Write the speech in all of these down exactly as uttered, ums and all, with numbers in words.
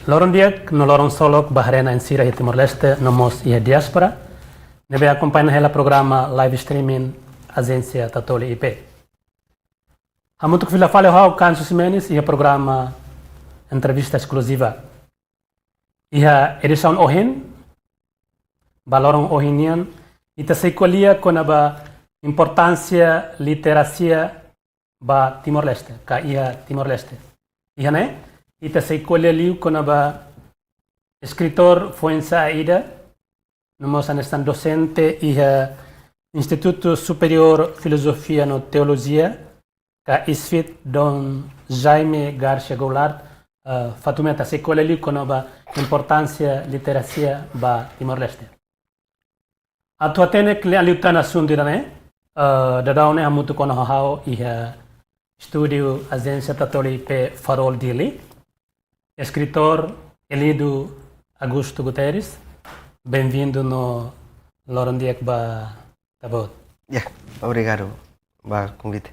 Loron di'ak no loron solok ba haree-na'in sira iha Timor-Leste no mós iha diáspora ne'ebé akompaña hela programa live streaming Ajénsia Tatoli I P. Hamutuk fila fali ho ha'u Kansu Ximenes iha programa Entrevista Eskluziva. Iha edisaun ohin, ba loron ohin nian, ita sei ko'alia kona-ba importánsia literasia ba Timor-Leste, ka iha Timor-Leste. Iha ne'e, ita sei ko'alia liu kona-ba eskritór foin-sa'e ida, no mós hanesan dosente iha Institutu Superiór Filozofia no Teolojia, ka ISFIT, Dom Jaime Garcia Goulart, eh, Fatumeta, sei ko'alia liu kona-ba importánsia literasia ba Timor-Leste. Atu hatene kle'an liután asuntu ida-ne'e, eh, daudaun ne'e hamutuk ona ho ha'u iha estúdiu Ajénsia Tatoli I P Farol Dili, eskritór Elidio Augusto Guterres. Bem-vindo no loron di'ak ba ita-boot. Ya, obrigadu ba konvite.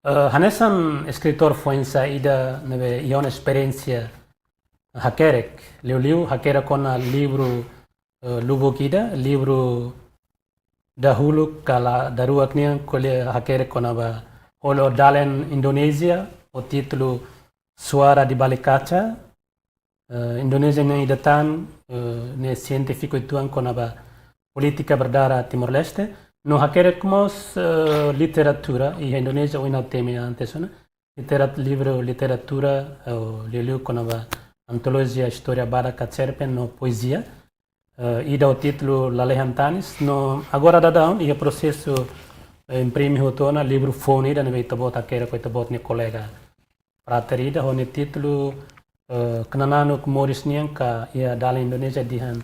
Eh, hanesan eskritór foin-sa'e ida ne'ebé iha ona esperiénsia hakerek, liuliu hakerek ona livru, eh, lubuk ida, livru dahuluk ka la daruak nian ko'alia hakerek kona-ba hodi ho dalen Indonézia, ho títulu Suara di Balik Kaca, eh, Indonézia nian ida tan, eh, ne'e sientífiku uitoan kona-ba polítika berdarah Timor-Leste, no hakerek mós, eh, literatura, iha Indonézia ohin ha'u temi antes ona, literat-, livru literatura, eh, liuliu kona-ba antolojia istória badak ka cerpen no poezia, eh, ida ho títulu Lalehan Tanis, no agora daudaun iha prosesu, eh, imprime hotu ona livru foun ida ne'ebé ita-boot hakerek ho ita-boot nia kolega frater ida ho nia títulu, eh, knananuk moris nian ka iha dalen Indonézia dehan,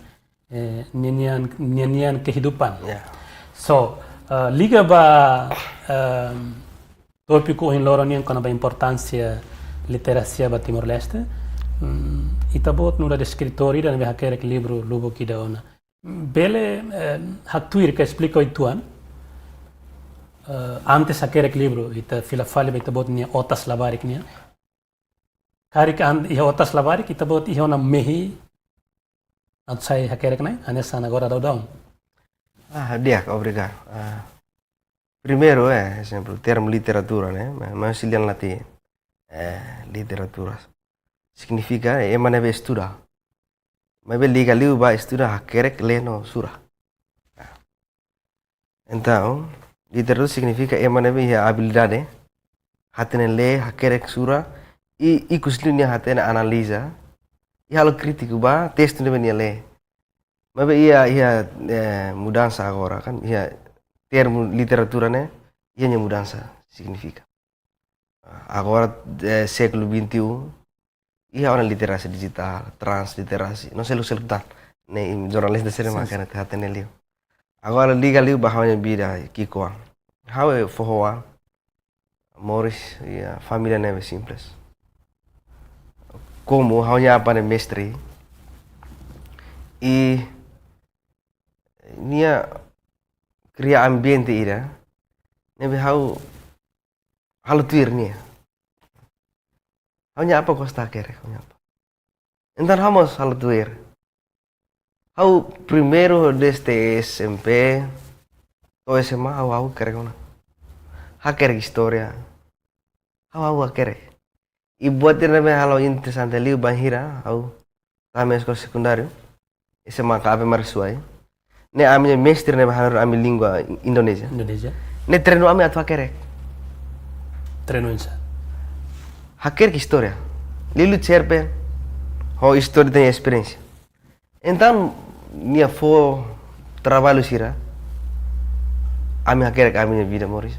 eh, ninian, ninian kehidupan. Ya. So, eh, liga ba, ehm, tópiku ohin loron nian kona-ba importánsia literasia ba Timor-Leste. Hmm, ita-boot nu'udar eskritór ida ne'ebé hakerek livru lubuk ida ona. Bele, eh, haktuir ka esplika uitoan, eh, antes hakerek livru, ita fila fali ba ita-boot nia otas labarik nian. Karik an-, iha otas labarik, ita-boot iha ona mehi atu sai hakerek ne'e, hanesan agora daudaun. Ah, di'ak, obrigadu. Ah, primeiru, eh, ezemplu, termu literatura, ne'e? Mas, mas sira-nia latin, eh, literatura. Signifika, eh, ema ne'ebé estuda. Maibé liga liu ba estuda hakerek lee no sura. Entaun, literatura signifika ema ne'ebé iha abilidade hatene lee, hakerek sura, i, ikus liu nia hatene analiza, i halo krítiku ba testu ne'ebé nia lee. Maibé iha, iha, eh, mudansa agora kan, iha termu literatura ne'e, iha nia mudansa signifika. Agora, eh, século vinte e um, iha ona literasi dijitál, transliterasi, no seluk-seluk tan. Ne'e imi jornalista sira, sin, mak, sin, hatene liu. Agora liga liu ba ha'u-nia vida ki'ikoan. Ha'u foho-oan, moris iha família ne'ebé simples. Komu ha'u-nia apá ne'e mestre, i nia kria ambiente ida ne'ebé ha'u halo tuir nia. Ha'u-nia apá gosta hakerek, ha'u-nia apá. Entaun ha'u mós halo tuir. Ha'u primeiru desde S M P to'o S M A ha'u, ha'u hakerek ona. Hakerek istória. Ha'u, ha'u hakerek. I buat ida ne'ebé halo interesante liu bainhira ha'u tama iha eskola sekundáriu, S M A ka Ave Maria Suai. Ne'e ami-nia mestre ne'ebé hanorin ami língua Indonézia. Indonézia. Ne'e treinu ami atu hakerek. Treinu oinsá? Hakerek istória. Liuliu cerpen, ho istória ita-nia esperiénsia. Entaun, nia fó traballu sira, ami hakerek ami-nia vida moris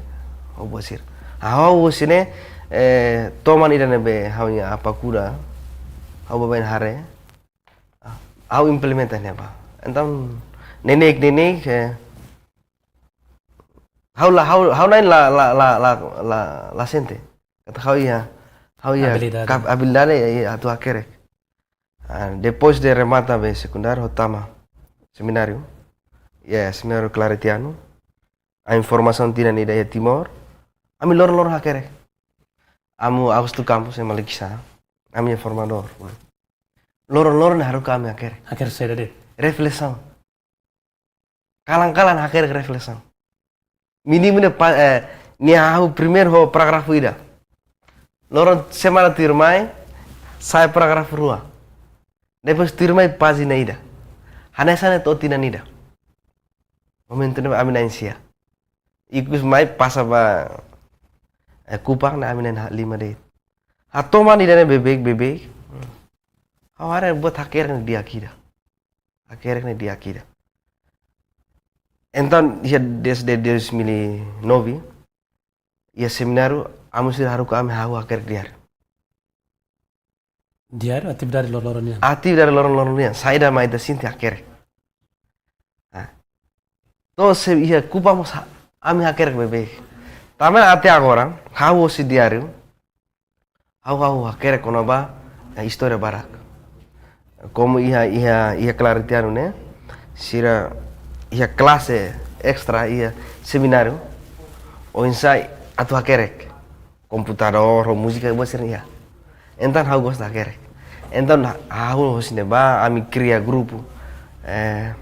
ho buat sira. Ha'u husi ne'e, eh, toman ida ne'ebé ha'u-nia apá kuda, ha'u baibain haree, ha'u implementa ne'ebá. Entaun, neineik, neineik, eh, ha'u la, ha'u, ha'u na'in la, la, la, la, la, la sente katak ha'u iha, ha'u iha, abilidade, kap-, abilidade, iha, iha atu hakerek. Ah, depois de remata be sekundáriu, ha'u tama semináriu, iha Semináriu Claretiano. Ami formasaun tinan ida iha Timor. Ami loron-loron hakerek. Amu Augusto Campos, ema Likisá, ami-nia formadór. loron-loron ne'e haruka ami hakerek. Hakerek saida de'it? Reflesaun. Kalan-kalan hakerek reflesaun. Mínimu ne'e pa, eh, nia hahú primeiru ho parágrafu ida. Loron semana tuirmai, sai parágrafu rua. Depois tuirmai pájina ida. Hanesan ne'e to'o tinan ida. Momentu ne'e ami na'in sia. Ikus mai pasa ba, eh, Kupang ne'e ami na'in ha-, lima de'it. Hatoman ida-ne'e beibeik, beibeik. Ha'u haree buat hakerek ne'e di'ak ida. Hakerek ne'e di'ak ida. Entaun, iha desde dois mil e nove, iha semináriu, amu sira haruka ami hahú hakerek diáriu. Diáriu, atividade loron-loron nian. Atividade loron-loron nian. Saida mak ita sente hakerek. Ah. To'o se iha Kupang mós ha-, ami hakerek beibeik. Tanba até agora, ha'u hosi diáriu, ha'u, ha'u hakerek kona-ba, eh, istória barak. Komu iha, iha, iha Claretiano ne'e, sira iha klase estra, iha semináriu, oinsá atu hakerek. Komputadór, ho múzika, buat sira-ne'e iha. Entaun ha'u gosta hakerek. Entaun ha-, ha'u hosi ne'ebá, ami kria grupu. Eh,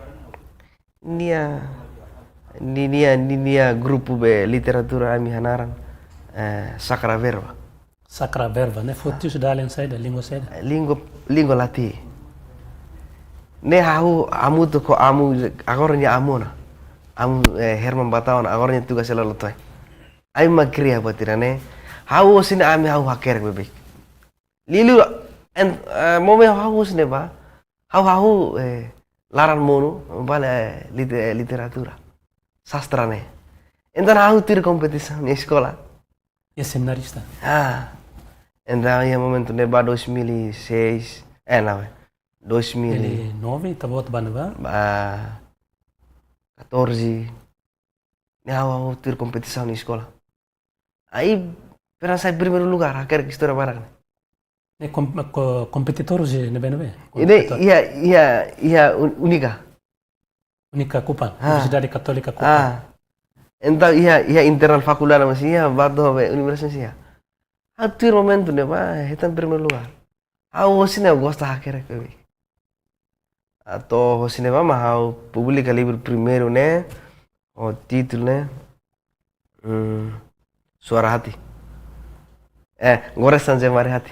nia, ni-, nia, ni-, nia grupu be literatura ami hanaran, eh, Sacra Verba. Sacra Verba, ne'e foti husi dalen saida, língua saida? Eh, língua, língua latin. Ne'e ha'u hamutuk ho amu, agora nia amu ona. Amu, eh, Herman Batawa ona, agora nia tugas hela lotoin. Ami mak kria buat ida-ne'e. Ha'u hosi ne'e ami hahú hakerek beibeik. Liuliu, en, eh, momen ha'u hosi ne'ebá. Ha'u, ha'u, eh, laran monu, bele, eh, lite-, eh, literatura. Sastra ne'e. Entaun ha'u tuir kompetisaun iha eskola. Iha seminarista? Ah. Entaun iha momentu ne'ebá dois mil e seis, eh, não, eh, dois mil e nove, ita-boot ba ne'ebá? Ba catorze. Ne'e ha'u, ha'u tuir kompetisaun iha eskola. Aí, pernah sai primeiru lugár, hakerek istória barak ne'e. Ne'e kom-, ko-, kompetitór husi ne'ebé-ne'ebé? Ne'e, kompetitór. Iha, iha, iha Un-, Unika. Unika Kupang, ah. Universidade Katólika Kupang. Ah. Entaun iha, iha internal fakuldade mós iha, ba to'o be universidade mós iha. Ha'u tuir momentu ne'ebá, hetan primeiru lugár. Ha'u hosi ne'e gosta hakerek beibeik. Atu hosi ne'ebá mak ha'u publika livru primeiru ne'e, ho títulu ne'e, hmm, Suara Hati. Eh, Goresan Jemari Hati.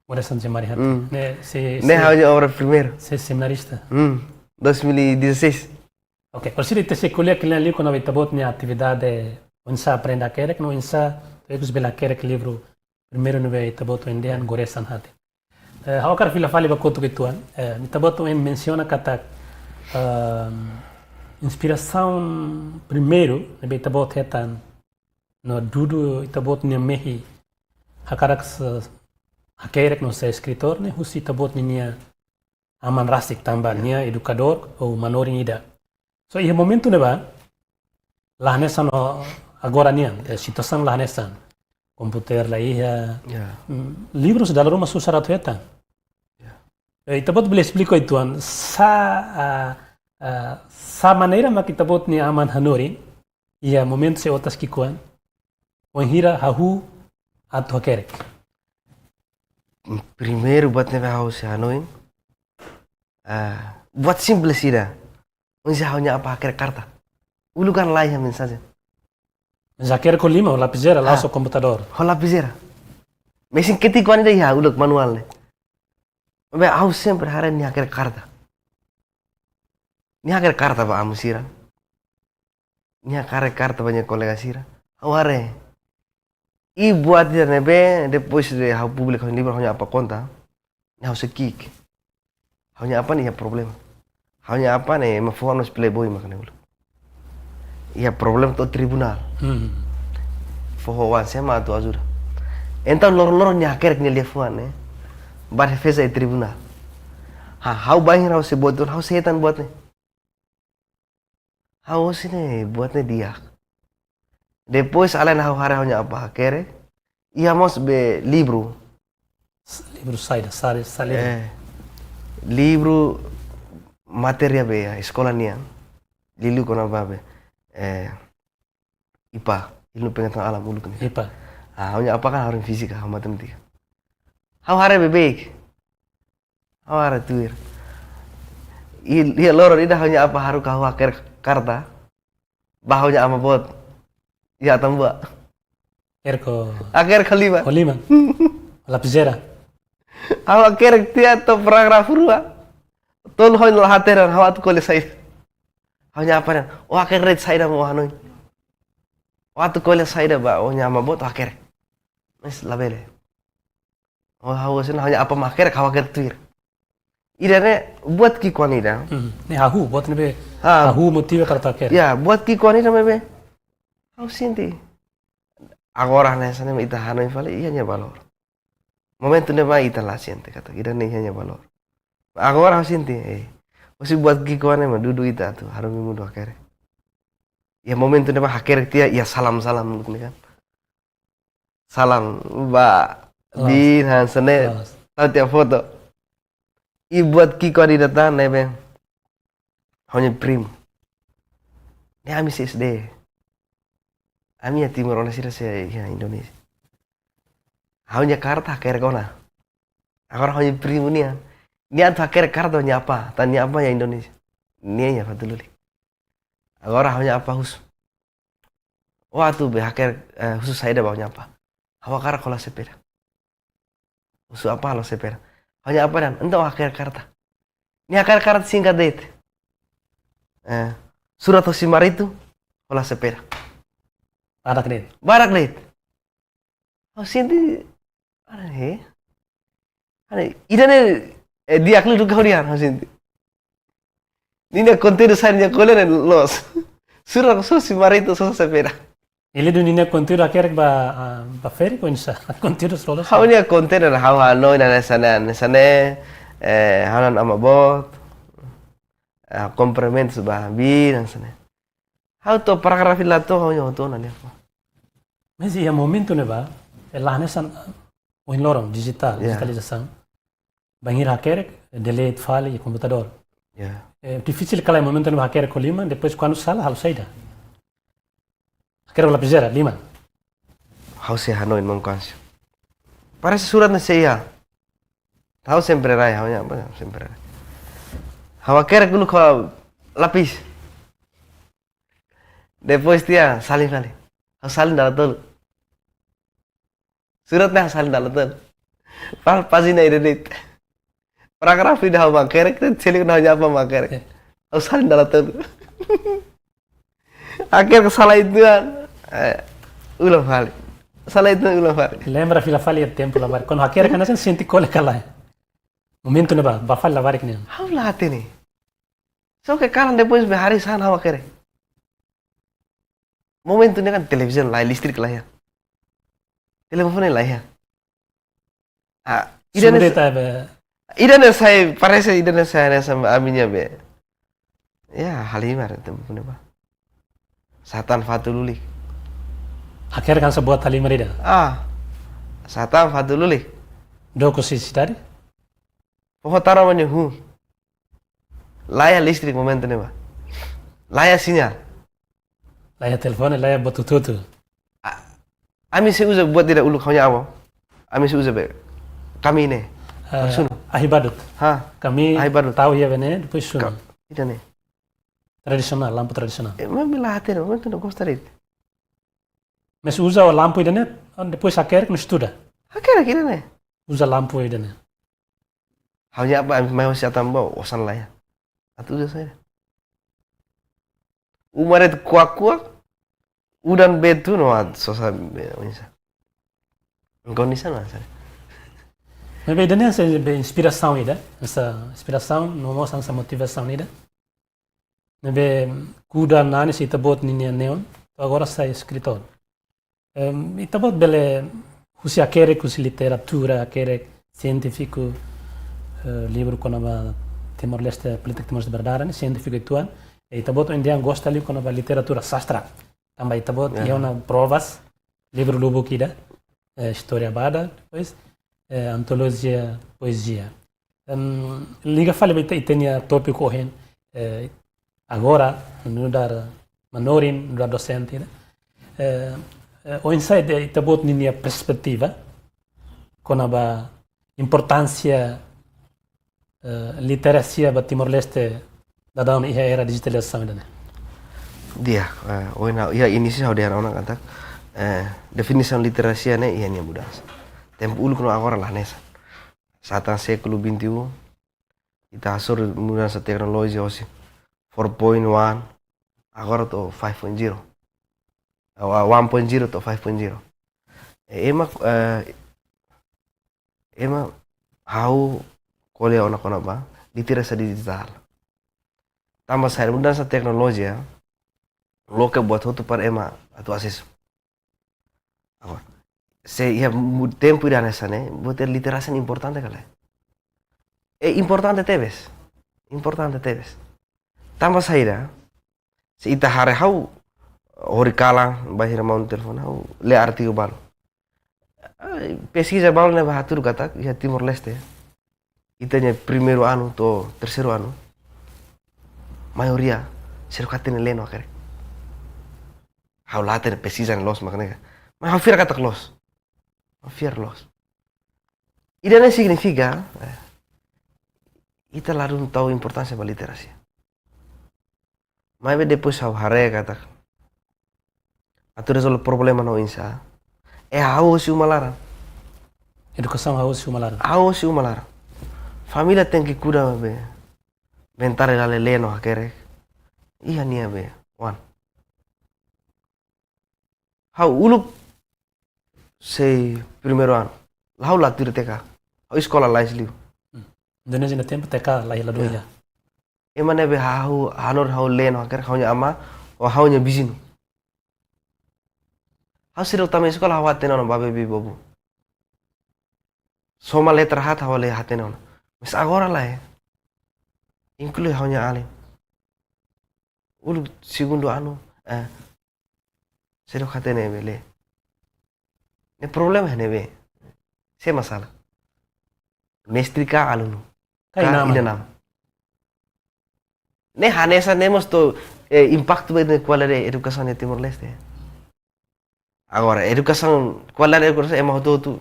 Goresan Jemari Hati. Hmm. Ne'e, se, ne'e se, ha'u-nia obra primeiru. Se seminarista. Hmm, dois mil e dezasseis. Ok, orsida ita sei ko'alia kle'an liu kona-ba ita-boot nia atividade oinsá aprende hakerek, no oinsá ita bele hakerek livru primeiru ne'ebé ita-boot ohin dehan Goresan Hati. Eh, ha'u hakarak fila fali ba kotuk uitoan. Eh, ita-boot ohin mensiona katak, ehm, inspirasaun primeiru ne'ebé ita-boot hetan no dudu ita-boot nia mehi hakarak se-, hakerek no sai eskritór ne'e husi ita-boot ninia aman rasik tanba nia edukadór ou manorin ida. So, iha momentu ne'ebá, la hanesan ho agora nian, eh, situasaun la hanesan. Komputadór la iha, ya, mm, livrus dala ruma susar atu hetan. Ya. Eh, ita-boot bele esplika uitoan, sá, ah, ah, sá maneira mak ita-boot nia aman hanorin, iha momentu sei otas ki'ikoan, wainhira hahú atu hakerek. Primeiru buat ne'ebé ha'u sei hanoin, ah, buat simples ida. Oinsá ha'u-nia apá hakerek karta. Uluk kan la iha mensajen. Mas hakerek ho liman, ho lapizeira, ah, la'ós ho komputadór. Ho lapizeira. Mesin ketik oan ida iha, uluk manuál ne'e. Be ha'u sempre haree nia hakerek karta. Nia hakerek karta ba amu sira. Nia hakerek karta ba nia kolega sira. Ha'u haree. I buat ida ne'ebé, depois de ha'u publika ha'u-nia livru, ha'u-nia apá konta. Ne'e ha'u sei ki'ik. Ha'u-nia apá ne'e iha problema. Ha'u-nia apá ne'e ema foho ona husi playboy mak ne'e uluk. Iha problema to'o tribunál. Hmm. Foho oan sé mak atu ajuda. Entaun loron-loron nia hakerek nia liafuan ne'e. Ba defeza iha tribunál. Ha, ha'u bainhira ha'u sei buat uitoan, ha'u sei hetan buat ne'e. Ha'u hosi ne'e buat ne'e di'ak. Depois alin ha'u haree ha'u-nia apá hakerek. Iha mós be livru. S-, livru saida, sari, sali. Eh, livru matéria be iha eskola nian. Liuliu kona-ba be, eh, IPA, ilmu pengetahuan alam uluk ne'e. IPA. Ah, ha'u-nia apá kan haruka fízika, ha'u matemátika. Ha'u haree beibeik. Ha'u haree tuir. I, iha loron ida ha'u-nia apá haruka ha'u hakerek karta ba ha'u-nia ama boot iha Atambua. Hakerek ho, hakerek ho liman, ho liman. Lapizeira. Ha'u hakerek tiha to'o parágrafu rua. Tolu ha'u la hatene, ha'u atu ko'alia saida. Ha'u-nia apá dehan, "Ó hakerek de'it saida mak ó hanoin? Ó atu ko'alia saida ba ó-nia ama boot, ó hakerek." Mais labele. Ó, ha'u sente ha'u-nia apá mak hakerek, ha'u hakerek tuir. Ida-ne'e buat ki'ikoan ida. Hmm. Ne'e hahú, buat ne'ebé, ah, hahú motiva karta hakerek. Ya, buat ki'ikoan ida maibé ha'u sente. Agora hanesan ne'e mak ita hanoin fali iha nia valór. Momentu ne'ebá ita la sente katak ida-ne'e iha nia valór. Agora ha'u sente, eh, husi buat ki'ikoan ne'e mak dudu ita atu haruka mundu hakerek. Iha momentu ne'ebá hakerek tiha, iha salam-salam uluk ne'e kan. Salam ba, loos, bin hanesan ne'e, loos, tau tiha foto. I buat ki'ikoan ida tan ne'ebé ha'u-nia primu. Ne'e ami sei S D. Ami iha Timor, ona sira sei iha Indonézia. Ha'u-nia karta hakerek ona. Agora ha'u-nia primu nian. Nia atu hakerek karta ba nia apá, tanba nia apá iha Indonézia. Nia iha Fatululi. Agora ha'u-nia apá husu. Ó atu bá hakerek, eh, husu saida ba ó-nia apá? Ha'u hakarak hola sepeda. Husu apá hola sepeda. Ha'u-nia apá dehan, entaun hakerek karta. Nia hakerek karta singkat de'it. Eh, surat hosi maritu, hola sepeda. Barak de'it. Barak de'it. Ha'u sente, aneh, eh? Aneh, ida-ne'e, eh, di'ak liu duka horian, ha'u sente. Ninia konteúdu saida, nia ko'alia ne'e loos. Surat hosi maritu, sosa sepeda. Ida-ne'e ninia konteúdu hakerek ba, ah, ba ferik oinsá? Konteúdu loos. Ha'u-nia konteúdu ha'u hanoin hanesan ne'e, hanesan ne'e, eh, ha'u-nia ama boot, ah, kumprimentus ba bin hanesan ne'e. Ha'u to'o parágrafu la to'o, ha'u-nia hotu ona liafuan. Mais iha momentu ne'ebá, eh, la hanesan ohin loron, dijitál, ya, dijitalizasaun. Bainhira hakerek, delete fali iha komputadór. Ya. Eh, difisil ka lae momentu ne'ebá hakerek ho liman, depois kuandu sala halo saida? Hakerek ho lapizeira, liman. Ha'u sei hanoin maun Kansi. Parese surat ne'e sei iha. Ha'u sempre rai, ha'u-nia, apa, sempre rai. Ha'u hakerek uluk ho lapis. Depois tiha, salin fali. Ha'u salin dala tolu. Surat ne'e ha'u salin dala tolu. Pas, pájina ida de'it. Parágrafu ida ha'u mak hakerek, te selik na ha'u-nia apá mak hakerek. Eh. Ha'u salin dala tolu. Hakerek sala uitoan, eh, ulang fali. Sala uitoan, ulang fali. Lembra fila fali iha tempu labarik. Kuandu hakerek hanesan sente ko'alia ka lae? Momentu ne'ebá, bá fali labarik nian. Ha'u la hatene. Só ke kalan depois be hariis han ha'u hakerek. Momentu ne'e kan televizaun laiha, listrik laiha. Telefone laiha. Ah, ida-ne'e, sudah sa-, tabe. Ida-ne'e sai, parese ida-ne'e sai hanesan ami-nia be. Ya, halimar tempu ne'ebá. Sa'e tan Fatululi. Hakerek hanesan buat halimar ida. Ah. Sa'e tan Fatululi. Dook husi sidade? Foho tara mane hu. Laiha listrik momentu ne'ebá. Laiha sinyál. Laiha telefone, laiha buat hotu-hotu. A-, ami sei uza buat ida uluk ha'u-nia avó. Ami sei uza be. Kami ne'e. Eh, sunu. Ahi badut. Ha? Kami, ahi badut. Tau iha be ne'e, depois sunu. Ka-, ida-ne'e. Tradisionál, lampu tradisionál. Eh, maibé la hatene, momentu ne'e gosta de'it. Mais uza lampu ida-ne'e, depois hakerek no estuda. Hakerek ida-ne'e. Uza lampu ida-ne'e. Ha'u-nia apá mai husi Atambua, osan laiha. Atu uza saida? Uma de'it kuak-kuak, udan betu no at sosa be, oinsá. Kondisaun hanesan ne'e. Maibé ida-ne'e hanesan be inspirasaun ida, hanesan inspirasaun, no mós hanesan motivasaun ida. Ne'ebé kuda nanis ita-boot ninia neon, to'o agora sai eskritór. Em, ita-boot bele husi hakerek, husi literatura, hakerek sientífiku, eh, livru kona-ba Timor-Leste, polítika Timor-Leste verdade, ne'e sientífiku uitoan. I ita-boot ohin dehan gosta liu kona-ba literatura sastra. Tanba ita-boot, ya, iha ona provas, livru lubuk ida, eh, istória badak, depois, eh, antolojia poezia. Em, liga fali ba ita, ita-nia tópiku ohin, eh, agora, nu'udar manorin, nu'udar dosente, ne'e? Eh, eh, oinsá ita-boot ninia perspetiva kona-ba importánsia eh, literasia ba Timor-Leste daudaun iha era dijitalizasaun ida-ne'e? Di'ak, eh, ohin ha'u, iha inísiu ha'u dehan ona katak, eh, definisaun literasia ne'e iha nia mudansa. Tempu uluk no agora la hanesan. Sá tan século vinte e um, ita hasoru mudansa teknolojia hosi four point one, agora to'o five point zero. Ou, ah, one point zero to'o five point zero. Eh, ema, eh, ema ha'u ko'alia ona kona-ba literasia dijitál. Tanba saida? Mudansa teknolojia loke buat hotu para ema atu asesu. Agora, se iha mu-, tempu ida hanesan ne'e, buat literasia ne'e importante ka lae? Eh, importante tebes. Importante tebes. Tanba saida? Se ita haree, ha'u horikalan bainhira maun telefone ha'u lee artigu balu. Ai, peskiza balu ne'ebé hatudu katak iha Timor-Leste, ita-nia primeiru anu to'o terseiru anu, maioria seidauk hatene lee no hakerek. Ha'u la hatene peskiza ne'e loos mak ne'e ka. Mas ha'u fiar katak loos. Ha'u fiar loos. Ida-ne'e signifika, eh, ita ladún tau importánsia ba literasia. Maibé depois ha'u haree katak atu rezolve problema ne'e oinsá, eh, ha'u hosi uma laran. Edukasaun ha'u hosi uma laran. Ha'u hosi uma laran. Família tenke kuda be, bentar la lee no hakerek. Iha nia be, wan. Ha'u uluk sei primeiru anu, la ha'u la tuir T K. Ha'u eskola lais liu. Hmm. Indonézia nia tempu T K la iha, ladún iha. Ema ne'ebé ha'u, hanorin ha'u lee no hakerek, ha'u-nia amá, ou ha'u-nia viziñu. Ha'u seidauk tama eskola ha'u hatene ona ba bibi bobo. Soma letra haat ha'u la hatene ona. Mas agora lae. Inklui ha'u-nia alin. Uluk segundu anu, eh, seidauk hatene be lee. Ne'e problema ne'ebé? Sé masalah? Mestre ka alunu? Ka inan-aman? Ka inan-aman? Ne'e hanesan ne'e mós to'o, eh, impaktu ba ita-nia kualidade edukasaun iha Timor-Leste. Agora, edukasaun, kualidade edukasaun ema hotu-hotu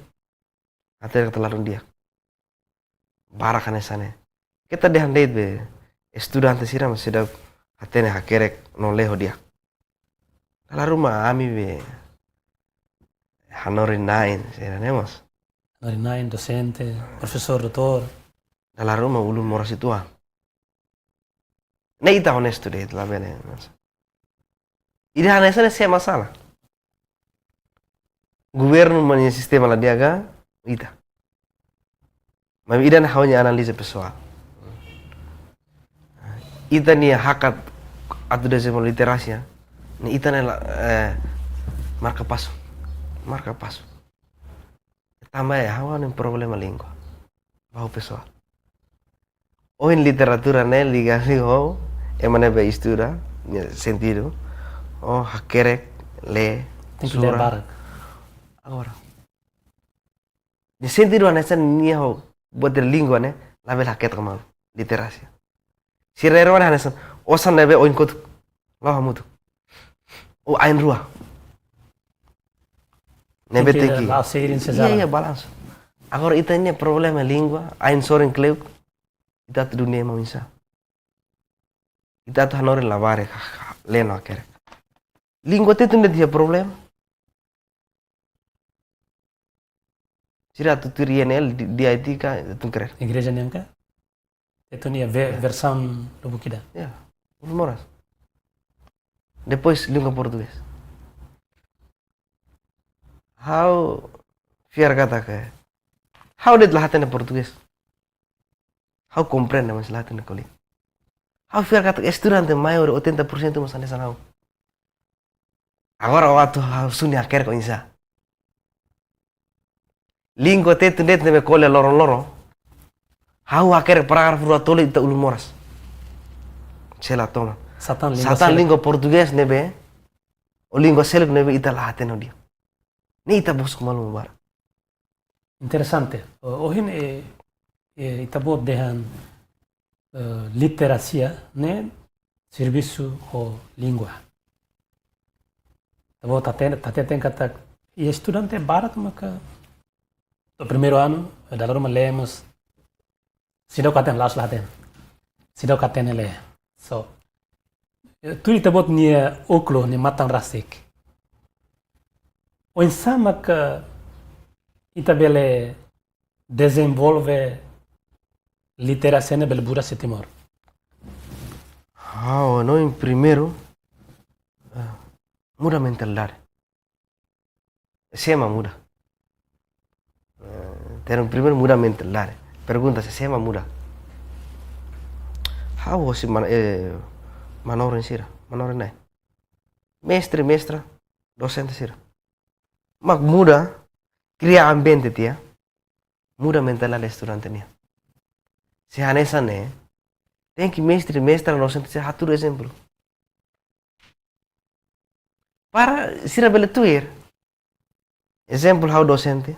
hatene katak ladún di'ak. Barak hanesan ne'e. Keta dehan de'it be, estudante sira mak seidauk hatene hakerek no lee ho di'ak. Dala ruma ami be hanorin na'in, sira-ne'e mós. Hanorin na'in, dosente, profesór, doutór. Dala ruma ulun moras uitoan. Ne'e ita honestu de'it, labele. Ida hanesan ne'e sé masalah? Governu mak nia sistema la di'ak ka ita? Mas ida-ne'e ha'u-nia analiza pesoál. Ita-nia hakat atu dezenvolve literasia, ne'e ita-nia la, eh, marka-pasu. Marka-pasu. Tanba ha'u hanoin problema língua. Ba ha'u pesoál. Ohin literatura ne'e liga liu ho ema ne'ebé estuda, nia sentidu. Oh, hakerek, lee, sura. Tenke lee barak. Agora, nia sentidu hanesan nia ho buat língua ne'e, labele haketak malu, literasia. Sira rua ne'e hanesan osan ne'ebé oin kotuk, la'o hamutuk. Ou ain rua. Ne'ebé tenke, tenke la'o seirin, iya, sejala. Iya, balansu. Agora ita-nia problema língua, ain sorin kleuk, ita atu dunia ema oinsá? Ita atu hanorin labarik, lee no hakerek. Língua Tetun de'it iha problema. Sira atu tuir I N L, di, di I T ka, atu krer. Igreja nian ka? Tetun iha ve-, ya, versaun lubuk ida. Ya, ulun moras. Depois, língua portugés. Ha'u fiar katak, ha'u de'it la hatene portugés. Ha'u komprende, mas la hatene ko'alia. Ha'u fiar katak estudante maiór, oitenta por cento mós hanesan ha'u. Agora ó atu ha'u suni hakerek oinsá? Língua Tetun de'it ne'ebé ko'alia loron-loron, ha'u hakerek parágrafu rua tolu ita ulun moras. Sela toma. Sá tan língua, sá tan seluk, língua portugés ne'ebé, ou língua seluk ne'ebé ita la hatene di'ak. Ne'e ita bosok malu barak. Interesante. O-, ohin, eh, eh, ita-boot dehan, eh, literasia ne'e servisu ho língua. Ita-boot hatene, hateten katak, iha estudante barak maka to'o primeiru anu, eh, dala ruma lee mós Seidauk hatene, la'ós la hatene. Seidauk hatene lee. So, eh, tuir ita-boot nia ókulu, nia matan rasik, oinsá mak ita bele dezenvolve literasia ne'e bele buras iha Timor? Ha'u hanoin primeiru, eh, muda mentalidade. Sé mak muda? Eh, termu primeiru muda mentalidade. Pergunta se sé mak muda. Ha'u hosi man-, eh, manorin sira, manorin na'in. Mestre, mestra, dosente sira. Mak muda, kria ambiente tiha, muda mentalidade estudante nian. Se hanesan ne'e, tenke mestre, mestra, dosente sira hatudu ezemplu. Para sira bele tuir. Ezemplu, ha'u dosente,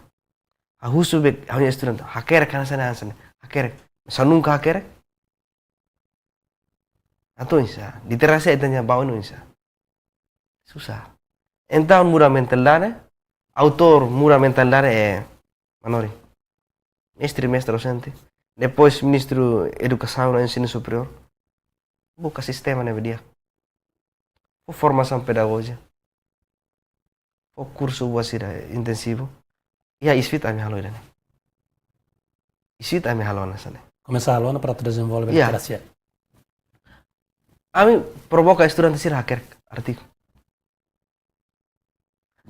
ha'u husu be ha'u-nia estudante, hakerek hanesan ne'e, hanesan ne'e, hakerek. Sá nunka hakerek? Atu oinsá, literasia ita-nia baun oinsá? Susar. Entaun muda mentalidade, autór muda mentalidade, eh, manorin. Mestre, mestra, dosente. Depois ministru Edukasaun no Ensinu Superiór. Buka sistema ne'ebé di'ak. Fó formasaun pedagójika. Fó kursu buat sira intensivu. Iha ISFIT ami halo ida-ne'e. ISFIT ami halo hanesan ne'e. Komesa halo ona para atu dezenvolve, iya, literasia. Ami provoka estudante sira hakerek artigu.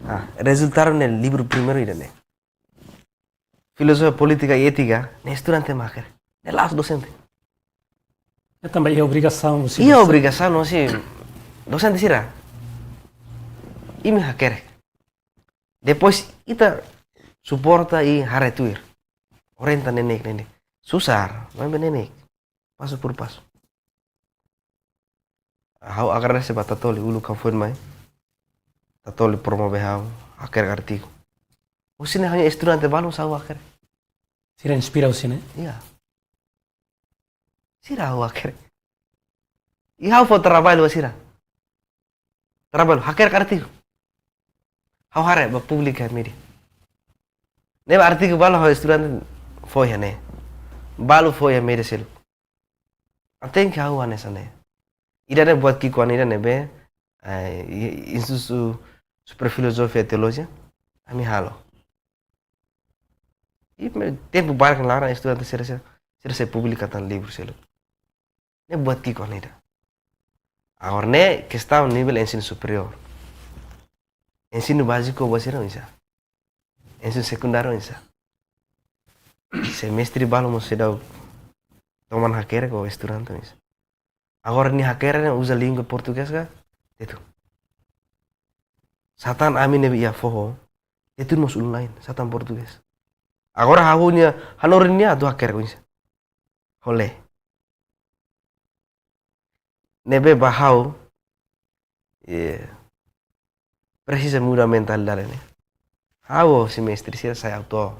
Ah, rezultadu ne'e livru primeiru ida-ne'e. Filozofia Polítika i Étika, ne'e estudante mak hakerek. Ne'e la'ós dosente. Ne'e tanba iha obrigasaun husi, iha dosente, obrigasaun husi dosente sira. Imi hakerek. Depois ita suporta i haree tuir. Orienta neineik, neineik. Susar, maibé neineik. Pasu por pasu. Ha'u agradese ba Tatoli, uluk ha'u foin mai. Tatoli promove ha'u, hakerek artigu. Husi ne'e ha'u-nia estudante balu mós ha'u hakerek. Sira inspira husi ne'e? Iya. Sira ha'u hakerek. I ha'u fó traballu ba sira. Traballu, hakerek artigu. Ha'u haree ba publika iha média. Ne'ebé artigu balu ha'u estudante fó iha ne'e. Balu fó iha média seluk. Ha'u tenke halo hanesan ne'e. Ida-ne'e buat ki'ikoan ida ne'ebé, eh, i-, Institutu Superiór Filozofia i Teolojia, ami halo. I me-, tempu badak nia laran estudante sira, sira, sira sei publika tan livru seluk. Ne'e buat ki'ikoan ida. Agora ne'e kestaun nivel ensinu superiór. Ensinu báziku ba sira oinsá? Ensinu sekundáriu oinsá? Se mestre balu mós seidauk toman hakerek, ho estudante oinsá? Agora nia hakerek ne'e uza língua portugés ka tetun? Sá tan ami ne'ebé iha foho, tetun mós ulun la'en, sá tan portugés. Agora ha'u-nia, hanorin nia atu hakerek oinsá? Ho lee. Ne'ebé ba ha'u, eh, presiza muda mentalidade ne'e. Ha'u ho mestre sira sai autór.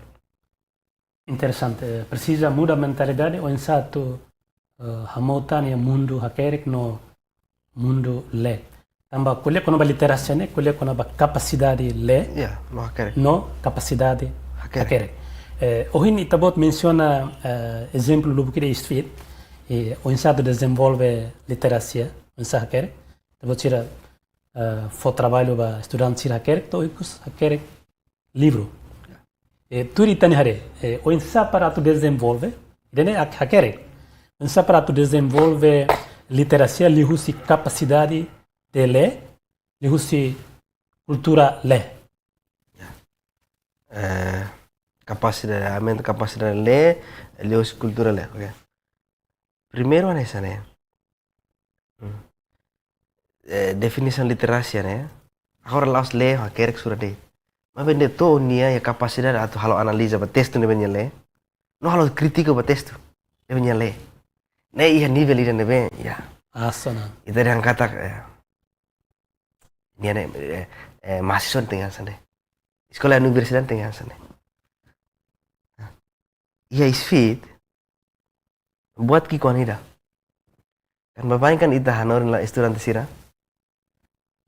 Interesante. Presiza muda mentalidade, oinsá atu, eh, hamutuk iha mundu hakerek no mundu lee. Tanba ko'alia kona-ba literasia ne'e, ko'alia kona-ba kapasidade lee. Ya, no hakerek. No kapasidade hakerek. Hakerek. Eh, ohin ita-boot mensiona, eh, ezemplu lubuk ida ISFIT, eh, oinsá atu dezenvolve literasia, oinsá hakerek. Ita-boot sira, eh, fó traballu ba estudante sira hakerek, to'o ikus hakerek livru. Eh, tuir ita-nia haree, eh, oinsá para atu dezenvolve, ida-ne'e hak-, hakerek. Oinsá para atu dezenvolve literasia liuhusi kapasidade de lee, liuhusi kultura lee. Eh, kapasidade, aumenta kapasidade lee, liuhusi kultura lee, oke. Primeiru hanesan ne'e. Hmm. Eh, definisaun literasia ne'e. Agora la'ós lee, hakerek sura de'it. Maibé nia to'o nia iha kapasidade atu halo analiza ba testu ne'ebé nia lee. No halo krítika ba testu ne'ebé nia lee. Ne'e iha nivel ida ne'ebé, ya. Asana. Ita dehan katak, eh, nia ne'e, eh, eh, mahasiswa tenke hanesan ne'e. Eskola universidade tenke hanesan ne'e. Iha ISFIT, buat ki'ikoan ida. Kan baibain kan ita hanorin la estudante sira,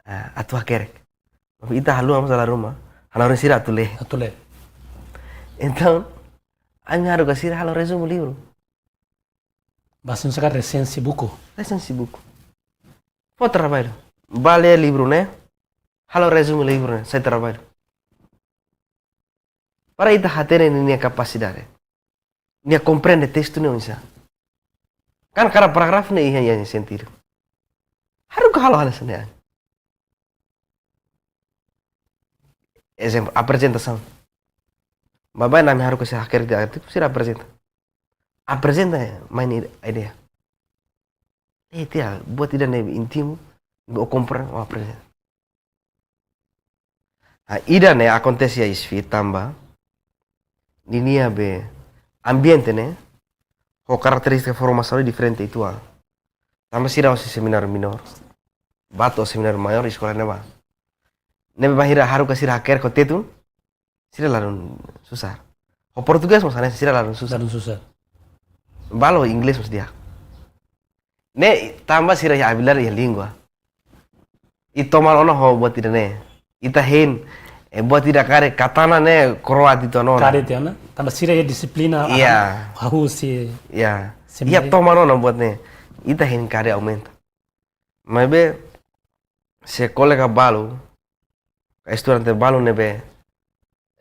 ah, atu hakerek. Ita haluha mós dala ruma, hanorin sira atu lee. Atu lee. Entaun, ami haruka sira halo rezumu livru. Basta nusa ka resensi buku. Resensi buku. Fó traballu. Bá lee livru ne'e. Halo rezume livru ne'e. Sai traballu. Para ita hatene ninia kapasidade. Nia komprende testu ne'e oinsá. Kan kada parágrafu ne'e iha, iha sentidu. Haruka halo hanesan ne'e. Ezemplu, aprezentasaun. Baibain ami haruka sira hakerek de'it artigu, sira aprezenta. Aprezenta, eh, main ide-, ideia. Eh, tiha, buat ida-ne'e íntimu, o kompre, o aprezenta. Ah, ida-ne'e akontese iha SFIT tanba ninia be ambiente ne'e, ho karakterístika formasaun diferente uitoan. Tanba sira hosi semináriu menór, bá to'o semináriu maiór, eskola ne'ebá. Ne'ebé bainhira haruka sira hakerek ho Tetun, sira ladún susar. Ho portugés mós hanesan, sira ladún susar. Ladún susar. Balu inglés mós di'ak. Ne'e tanba sira iha abilidade iha língua. I toman ona ho buat ida-ne'e. Ita hein, eh, buat ida karik katana ne'e koroa uitoan ona. Karik uitoan ona. Tanba sira iha dixiplina, iya, hahú husi, iya, sendiri. Iha toman ona buat ne'e. Ita hein karik aumenta. Maibé se kolega balu, ka estudante balu ne'ebé,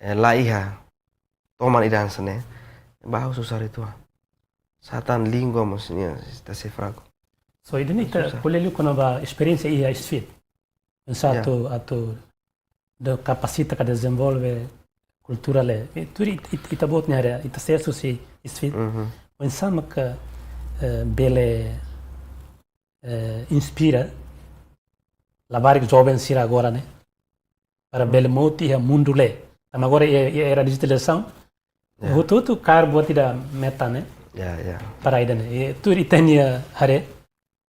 eh, la iha toman ida hanesan ne'e, bahu susar uitoan. Satán língua mós nia ita sei fraku. So, ida-ne'e ita, susar, ko'alia liu kona-ba esperiénsia iha SFIT. Oinsá, ya, atu, atu de-, kapasita ka dezenvolve kultura ne'e. I tuir it-, it-, ita-boot nia área, ita sees husi SFIT. Mhm. Oinsá maka, eh, bele, eh, inspira labarik joven sira agora ne'e. Para, hmm, bele mout iha mundu lee. Tanba agora iha, iha era dijitalizasaun. Ya. Hotu-hotu kaer buat ida metan ne'e. Ya, ya. Para ida-ne'e. I tuir ita-nia haree,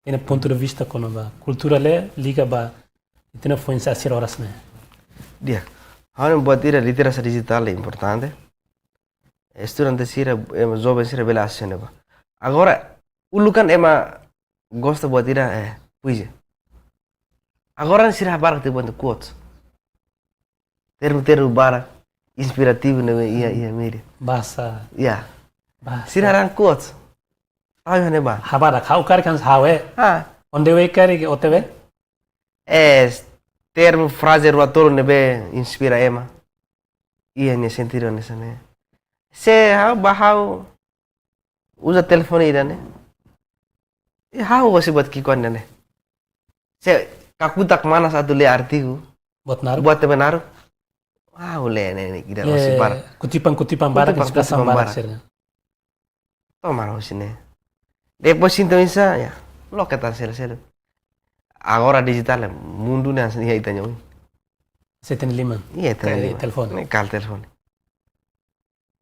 ita-nia pontu de vista kona-ba kultura lee, liga ba ita-nia foin-sa'e sira oras ne'e. Di'ak. Ha'u hanoin buat ida literasia dijitál ne'e importante. Estudante sira, ema joven sira bele asesu ne'ebá. Agora, uluk kan ema gosta buat ida, eh, puisi. Agora sira barak tiha buat quotes. Termu-termu barak inspirativu ne'ebé iha, iha média. Bahasa. Ya. Bahasa. Sira haran quotes. Tahu iha ne'ebá. Ha'u barak, ha'u karik kan ha'u, eh. Ah. On the way karik O T W. Eh, termu, fraze rua tolu ne'ebé inspira ema. Iha nia sentidu hanesan ne'e. Se ha'u, ba ha'u uza telefone ida-ne'e. I ha'u hosi buat ki'ikoan ida-ne'e. Se kakutak manas atu lee artigu. Buat naruk. Buat ne'ebé naruk. Ha'u lee ne'e, ne'e ida, lee hosi barak. Kutipan-kutipan barak, kutipan, inspirasaun, kutipan barak, barak sira. Toman hosi ne'e. Depois sente oinsá, ya. Loke tan selu-selu. Agora dijitál, mundu ne'e hanesan iha ita-nia oin. Ita-nia liman. Iha, ita-nia liman. Karik telefone. Ne'e karik telefone.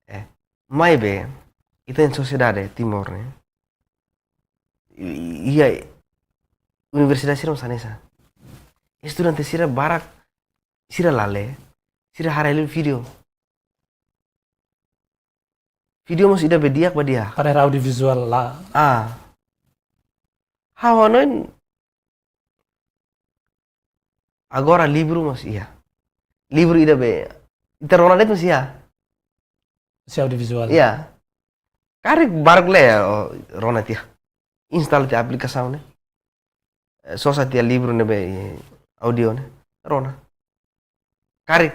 Eh, maibé, ita-nia sosiedade Timor ne'e, i-, iha universidade sira mós hanesan. Estudante sira barak, sira la lee, sira haree liu vídeo. Vídeo mós ida be di'ak ba di'ak. Para audiovisual la. Ah. Ha'u hanoin agora livru mós iha. Livru ida be, ita rona de'it mós iha. Husi audiovisual. Iha. Karik barak lee, oh, rona tiha. Install tiha aplikasaun ne'e. Eh, sosa tiha livru ne'ebé, eh, audio ne'e. Rona. Karik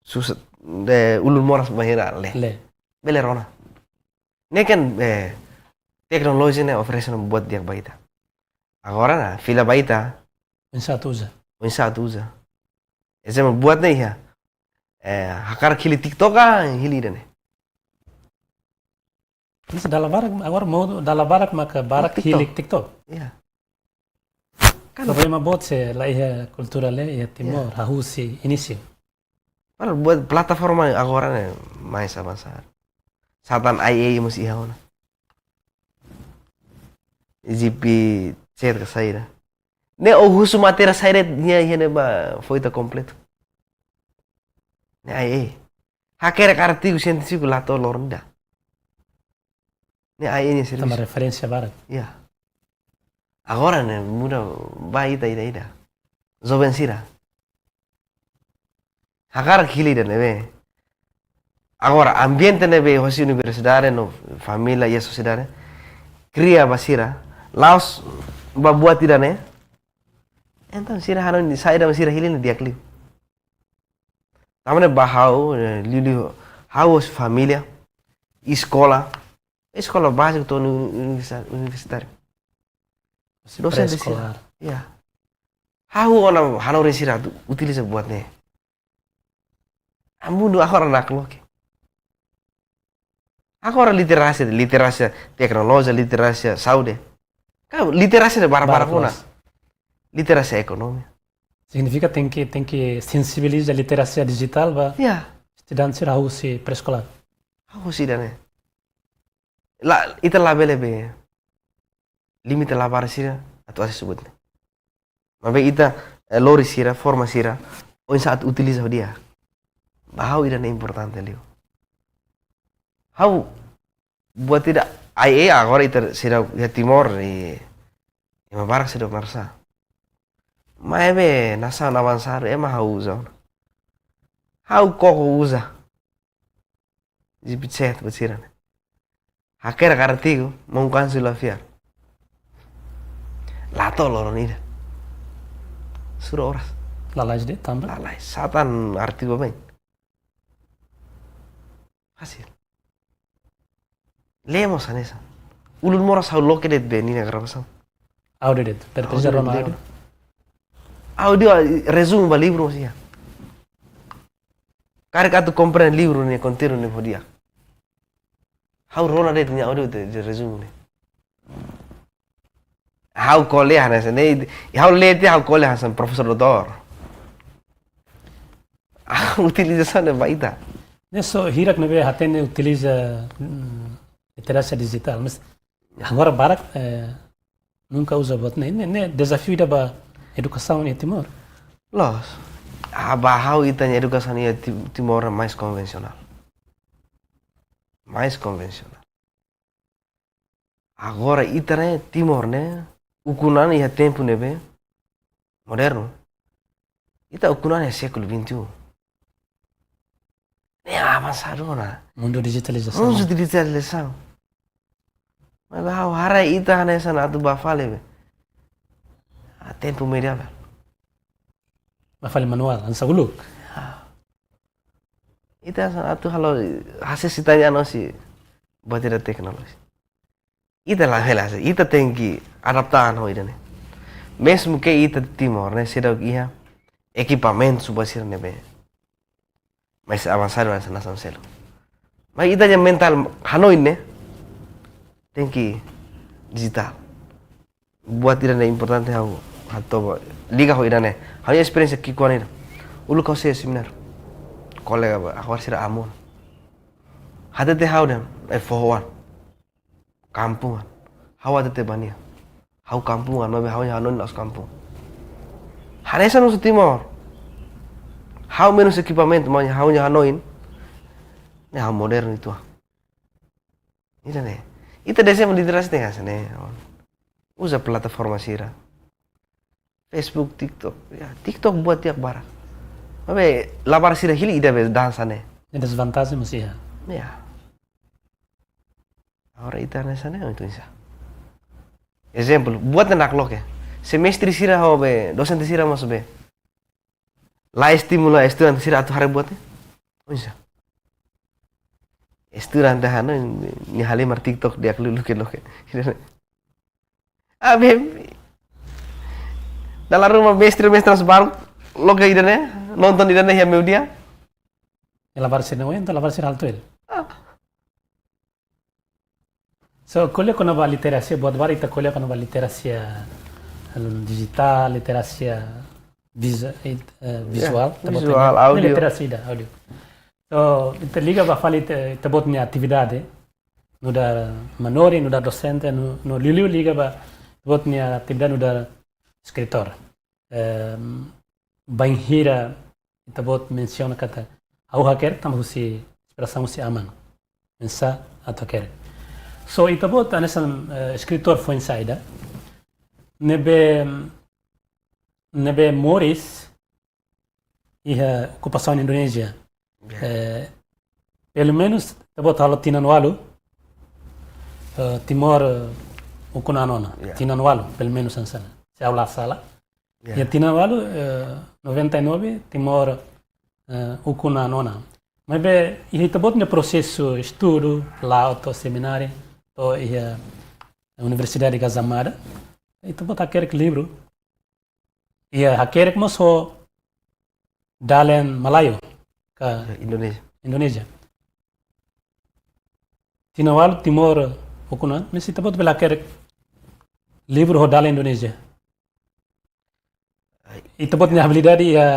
susar, de ulun moras bainhira lee. Lee. Bele rona. Ne'e kan, eh, teknolojia ne'e oferese ona buat di'ak ba ita. Agora ne'e, fila ba ita. Oinsá atu uza. Oinsá atu uza. Ezemplu buat ne'e iha. Eh, hakarak hili TikTok ka, hili ida-ne'e. Entaun dala barak, agora moda dala barak maka barak, TikTok, hili TikTok. Iya. Kan problema boot se la iha kultura lee iha Timor, iya, hahú husi inísiu. Padahal buat plataforma agora ne'e mais avansadu. Satán I A mós iha ona. G P Z ka saida. Ne'e o husu matéria saida nia iha ne'ebá fó ita kompletu. Ne'e I A. Hakerek artigu sientífiku la to'o loron ida. Ne'e I A nia servisu. Tanba referénsia barak. Iya. Agora ne'e muda ba ita ida-ida. Joven sira. Hakarak hili ida-ne'ebé. Agora, ambiente ne'ebé hosi universidade no família iha sosiedade. kria ba sira, la'ós ba buat ida-ne'e. Entaun sira hanoin saida mak sira hili ne'e di'ak liu. Tanba ne'e ba ha'u, eh, liuliu ha'u husi família, eskola, eskola báziku to'o uni-, universi-, universitáriu. Husi dosente sira. Pré-eskolár. Ya. Ha'u ona hanorin sira atu utiliza buat ne'e. Mundu agora nakloke. Agora literasia, literasia teknolojia, literasia saúde. Ka literasia ne'e barak-barak. Barak ona. Loos. Literasia ekonomia. Signifika tenke, tenke sensibiliza literasia dijitál ba, ya, estudante sira husi pré-eskolár. Husi ida-ne'e. La, ita labele be limita labarik sira atu asesu buat ne'e. Maibé ita, eh, lori sira, forma sira, oinsá atu utiliza ho di'ak. Ba ha'u ida-ne'e importante liu. Ha'u buat ida, ai, eh, agora ita sira iha Timor, eh, ema barak sira marsa. Maibé nasaun avansadu, ema ha'u uza. Ha'u koko uza G P T chat buat sira-ne'e. Hakerek artigu, maun konsul la fiar. La to'o loron ida. Sura oras. Lalais de'it tanba? Lalais. Satan artigu bem. Fasil. Lee mós hanesan. Ulun moras ha'u loke de'it be ninia gravasaun. Áudiu de'it. Áudiu de'it. Áudiu, ah, rezumu ba livru mós iha. Karik atu komprende livru nia konteúdu ne'e ho di'ak. Ha'u rona de'it nia áudiu de'it, de'it rezumu ne'e. Ha'u ko'alia hanesan ne'e, ha'u lee tiha ha'u ko'alia hanesan profesór doutór. Ha'u utiliza hanesan ne'e ba ita. Ne'e só hirak ne'ebé hatene utiliza, mm, literasia dijitál. Mas agora barak, eh, nunka uza buat ne'e, ne'e, ne'e dezafiu ida ba edukasaun iha Timor. Loos. Ah, ba ha'u ita-nia edukasaun iha Ti-, Timor mais konvensionál. Mais konvensionál. Agora ita ne'e Timor ne'e, ukun an iha tempu ne'ebé modernu. Ita ukun an iha século vinte e um. Ne'e avansadu ona. Mundu dijitalizasaun. Mundu dijitalizasaun. Mas ba ha'u haree ita hanesan atu ba fali be. Ah, tempu medieval. Ba fali manuál, hanesan uluk. Ah. Ita hanesan atu halo, hasil sitanya no si buat ida teknologi. Ita la hela, ita tenke adapta an ho ida-ne'e. Mezmu ke ita Timor ne'e seidauk iha ekipamentu suba sira ne'ebé mais avansadu hanesan nasaun seluk. Mas ita-nia mentál hanoin ne'e tenke dijitál. Buat ida-ne'e importante ha'u hato'o ba liga ho ida-ne'e. Ha'u-nia esperiénsia ki'ikoan ida. Uluk ha'u sei semináriu. Kolega ba, agora sira amun. Hatete ha'u dehan, eh, foho an. Kampung an. Ha'u hatete ba nia. Ha'u kampung an, maibé ha'u-nia hanoin la'ós kampung. Hanesan husi Timor. Ha'u menus ekipamentu, maibé ha'u-nia hanoin ne'e ha'u modernu uitoan. Ida-ne'e. Ita dezeñu literasi tenke hanesan ne'e. Uza plataforma sira. Facebook, TikTok. Ya, TikTok buat di'ak barak. Maibé labarik sira hili ida be dansa ne'e. Ne'e dezvantajen mós iha. Ya. Agora ita hanesan ne'e, entaun oinsá? Ezemplu, buat ne'e nakloke. Se mestre sira ho be, dosente sira mós be la estimula estudante sira atu haree buat ne'e. Oinsá? Estudante hanoin, nia halimar TikTok di'ak liu loke-loke. Abi, dala ruma mestre, mestre baru loke ida-ne'e, nonton ida-ne'e iha meiudia. Nia labarik sira ne'e, entaun labarik sira halo tuir. Ah. So, ko'alia kona-ba literasia, buat barak ita ko'alia kona-ba literasia, anu, dijitál, literasia vizu-, eh, vizuál, ita-boot visuál, ne'e, áudiu. Literasia ida, áudiu. So, ita liga ba fali ita, ita-boot nia atividade, nu'udar manorin, nu'udar dosente, no, no liuliu liga ba ita-boot nia atividade nu'udar eskritór. Em, bainhira ita-boot mensiona katak ha'u hakerek tanba husi inspirasaun husi aman. Oinsá atu hakerek. So, ita-boot hanesan, eh, eskritór foin-sa'e ida ne'ebé, ne'ebé moris iha okupasaun Indonézia. Ya. Eh, pelumenus, ita-boot halo tinan ualu, eh, Timor, eh, ukun-na'in ona. Ya. Tinan ualu, pelumenus hanesan ne'e. Se ha'u la sala. Ya. Ya, tinan ualu, eh, noventa e nove, Timor, eh, ukun-na'in ona. Maibé, iha ita-boot nia prosesu estudu, la'o to'o semináriu, to'o iha Universidade Gajah Mada, ita-boot hakerek livru. Iha hakerek mós ho dalen Malayu, ka Ya, Indonézia. Indonézia. Tinan ualu Timor ukun-na'in, maibé ita-boot bele hakerek livru ho dalen Indonézia. Ai. Ita-boot nia habilidade iha,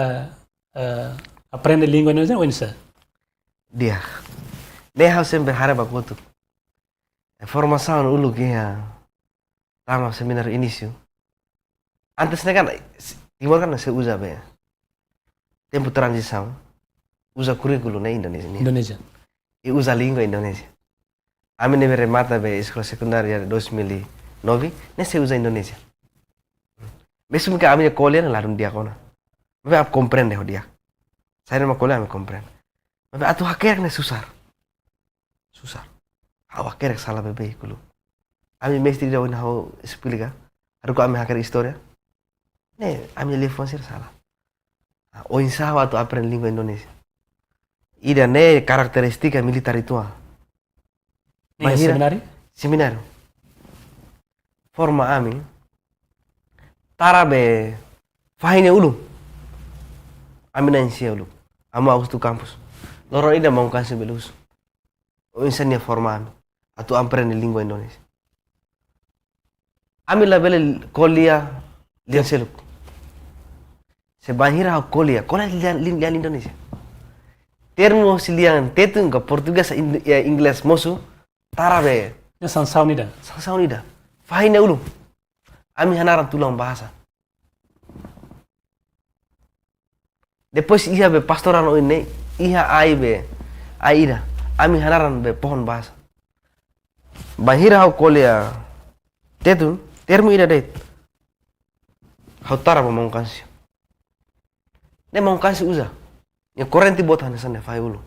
eh, aprende língua Indonézia, oinsá? Di'ak. Ne'e ha'u sempre haree ba kotuk. Eh, formasaun uluk iha tama semináriu inísiu. Antes ne'e kan, s-, Timor kan sei uza be. Tempu tranzisaun, uza kurríkulu ne'e Indonézia nian. Indonézia. I uza língua Indonézia. Ami ne'ebé remata be eskola sekundária dois mil e nove, ne'e sei uza Indonézia. Mezmu ke ami-nia ko'alia ne'e ladún di'ak ona. Maibé ami komprende ho di'ak. Saida mak ko'alia ami komprende. Maibé atu hakerek ne'e susar. Susar. Ha'u hakerek sala beibeik uluk. Ami mestre ida ohin ha'u esplika. Haruka ami hakerek istória. Ne'e, ami-nia liafuan sira sala. Ah, oinsá ha'u atu aprende língua Indonézia. Ida-ne'e karakterístika militár uitoan. Iha Bainhira semináriu? Semináriu. Forma ami. Tara be fahi nia ulun. Ami na'in-sia uluk. Amu Augusto Campos. Loron ida maun Kansi bele husu. Oinsá nia forma ami atu aprende língua Indonézia. Ami labele ko'alia lian seluk. Se bainhira ha'u ko'alia, ko'alia lian, lian, lian Indonézia. Termu husi lian Tetun ka Portugés, In-, ya, Inglés mosu, tara be. Ya, sansaun ida. Sansaun ida. Fahi nia ulun. Ami hanaran tulang bahasa. Depois iha be pastorál oin ne'e, iha ai be, ai ida. Ami hanaran be pohon bahasa. Bainhira ha'u ko'alia Tetun, termu ida de'it. Ha'u tara ba maun Kansi. Ne'e maun Kansi uza. Nia korrente boot hanesan ne'e fahi ulun.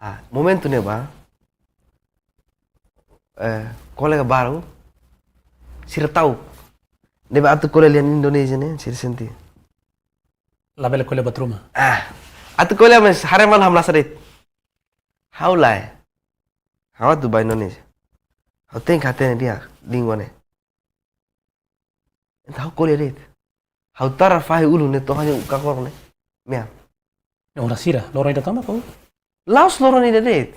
Ah, momentu ne'ebá, eh, kolega balu, sira ta'uk. Ne'ebé atu ko'alia lian Indonézia ne'e, sira sente. Labele ko'alia buat ruma. Ah, atu ko'alia maibé haree malu hamlaha de'it. Ha'u lae. Ha'u atu ba Indonézia. Ha'u tenke hatene di'ak língua ne'e. Entaun ha'u ko'alia de'it. Ha'u tara fahi ulun ne'e to'o ha'u-nia kakorok ne'e. Mean. Ne'e oras hira, loron ida tama ka? La'ós loron ida de'it.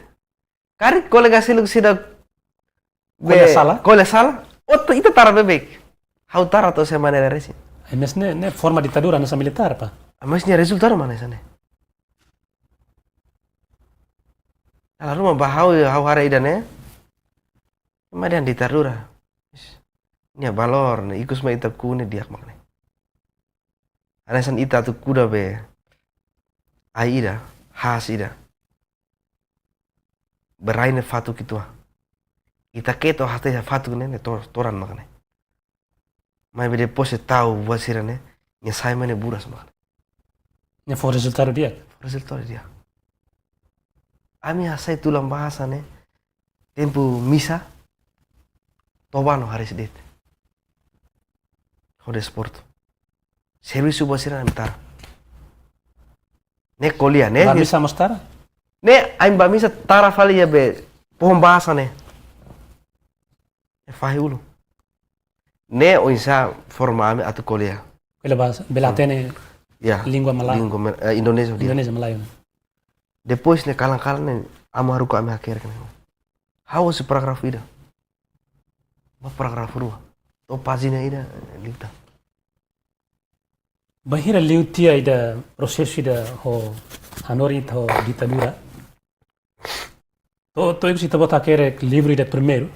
Karik kolega seluk sira ko'alia be-, sala? Ko'alia sala. Oto ita tara beibeik. Ha'u tara to'o se maneira resin. Ai, maibé ne'e, ne'e forma ditadura hanesan militár, pa? Ai, maibé nia rezultadu mak hanesan ne'e. Dala ruma ba ha'u, ha'u haree ida-ne'e. Ema dehan ditadura. Nia valór ne'e, ikus mai ita ukun ne'e di'ak mak ne'e. Hanesan ita atu kuda be ai ida, haas ida. Be rai ne'e fatuk uitoan. Ita ke'e to'o hatete fatuk ne'e, ne'e to-, todan mak ne'e. Maibé depois de tau buat sira-ne'e, nia sai mai ne'e buras mak ne'e. Ne'e fó rezultadu di'ak? Fó rezultadu di'ak. Ami hasai tulang bahasa ne'e, tempu misa, toba no haris de'it. Ho desportu. Servisu buat sira ami tara. Ne'e ko'alia, ne'e. Ba misa mós tara? Ne'e, ami ba misa tara fali iha be pohon bahasa ne'e. Ne'e fahi ulun. Ne'e oinsá forma ami atu ko'alia. Bele bahasa, bele hatene. Ya, língua Malayu. Língua Mal-, eh, Indonézia, di'ak. Indonézia, Malayu. Depois ne'e kalan-kalan ne'e, amu haruka ami hakerek ne'e. Ha'u husu parágrafu ida. Ba parágrafu rua. To'o pájina ida, eh, liután. Bainhira liu tiha ida prosesu ida ho hanorin ita ho ditadura. To'o, to'o ikus ita-boot hakerek livru ida primeiru.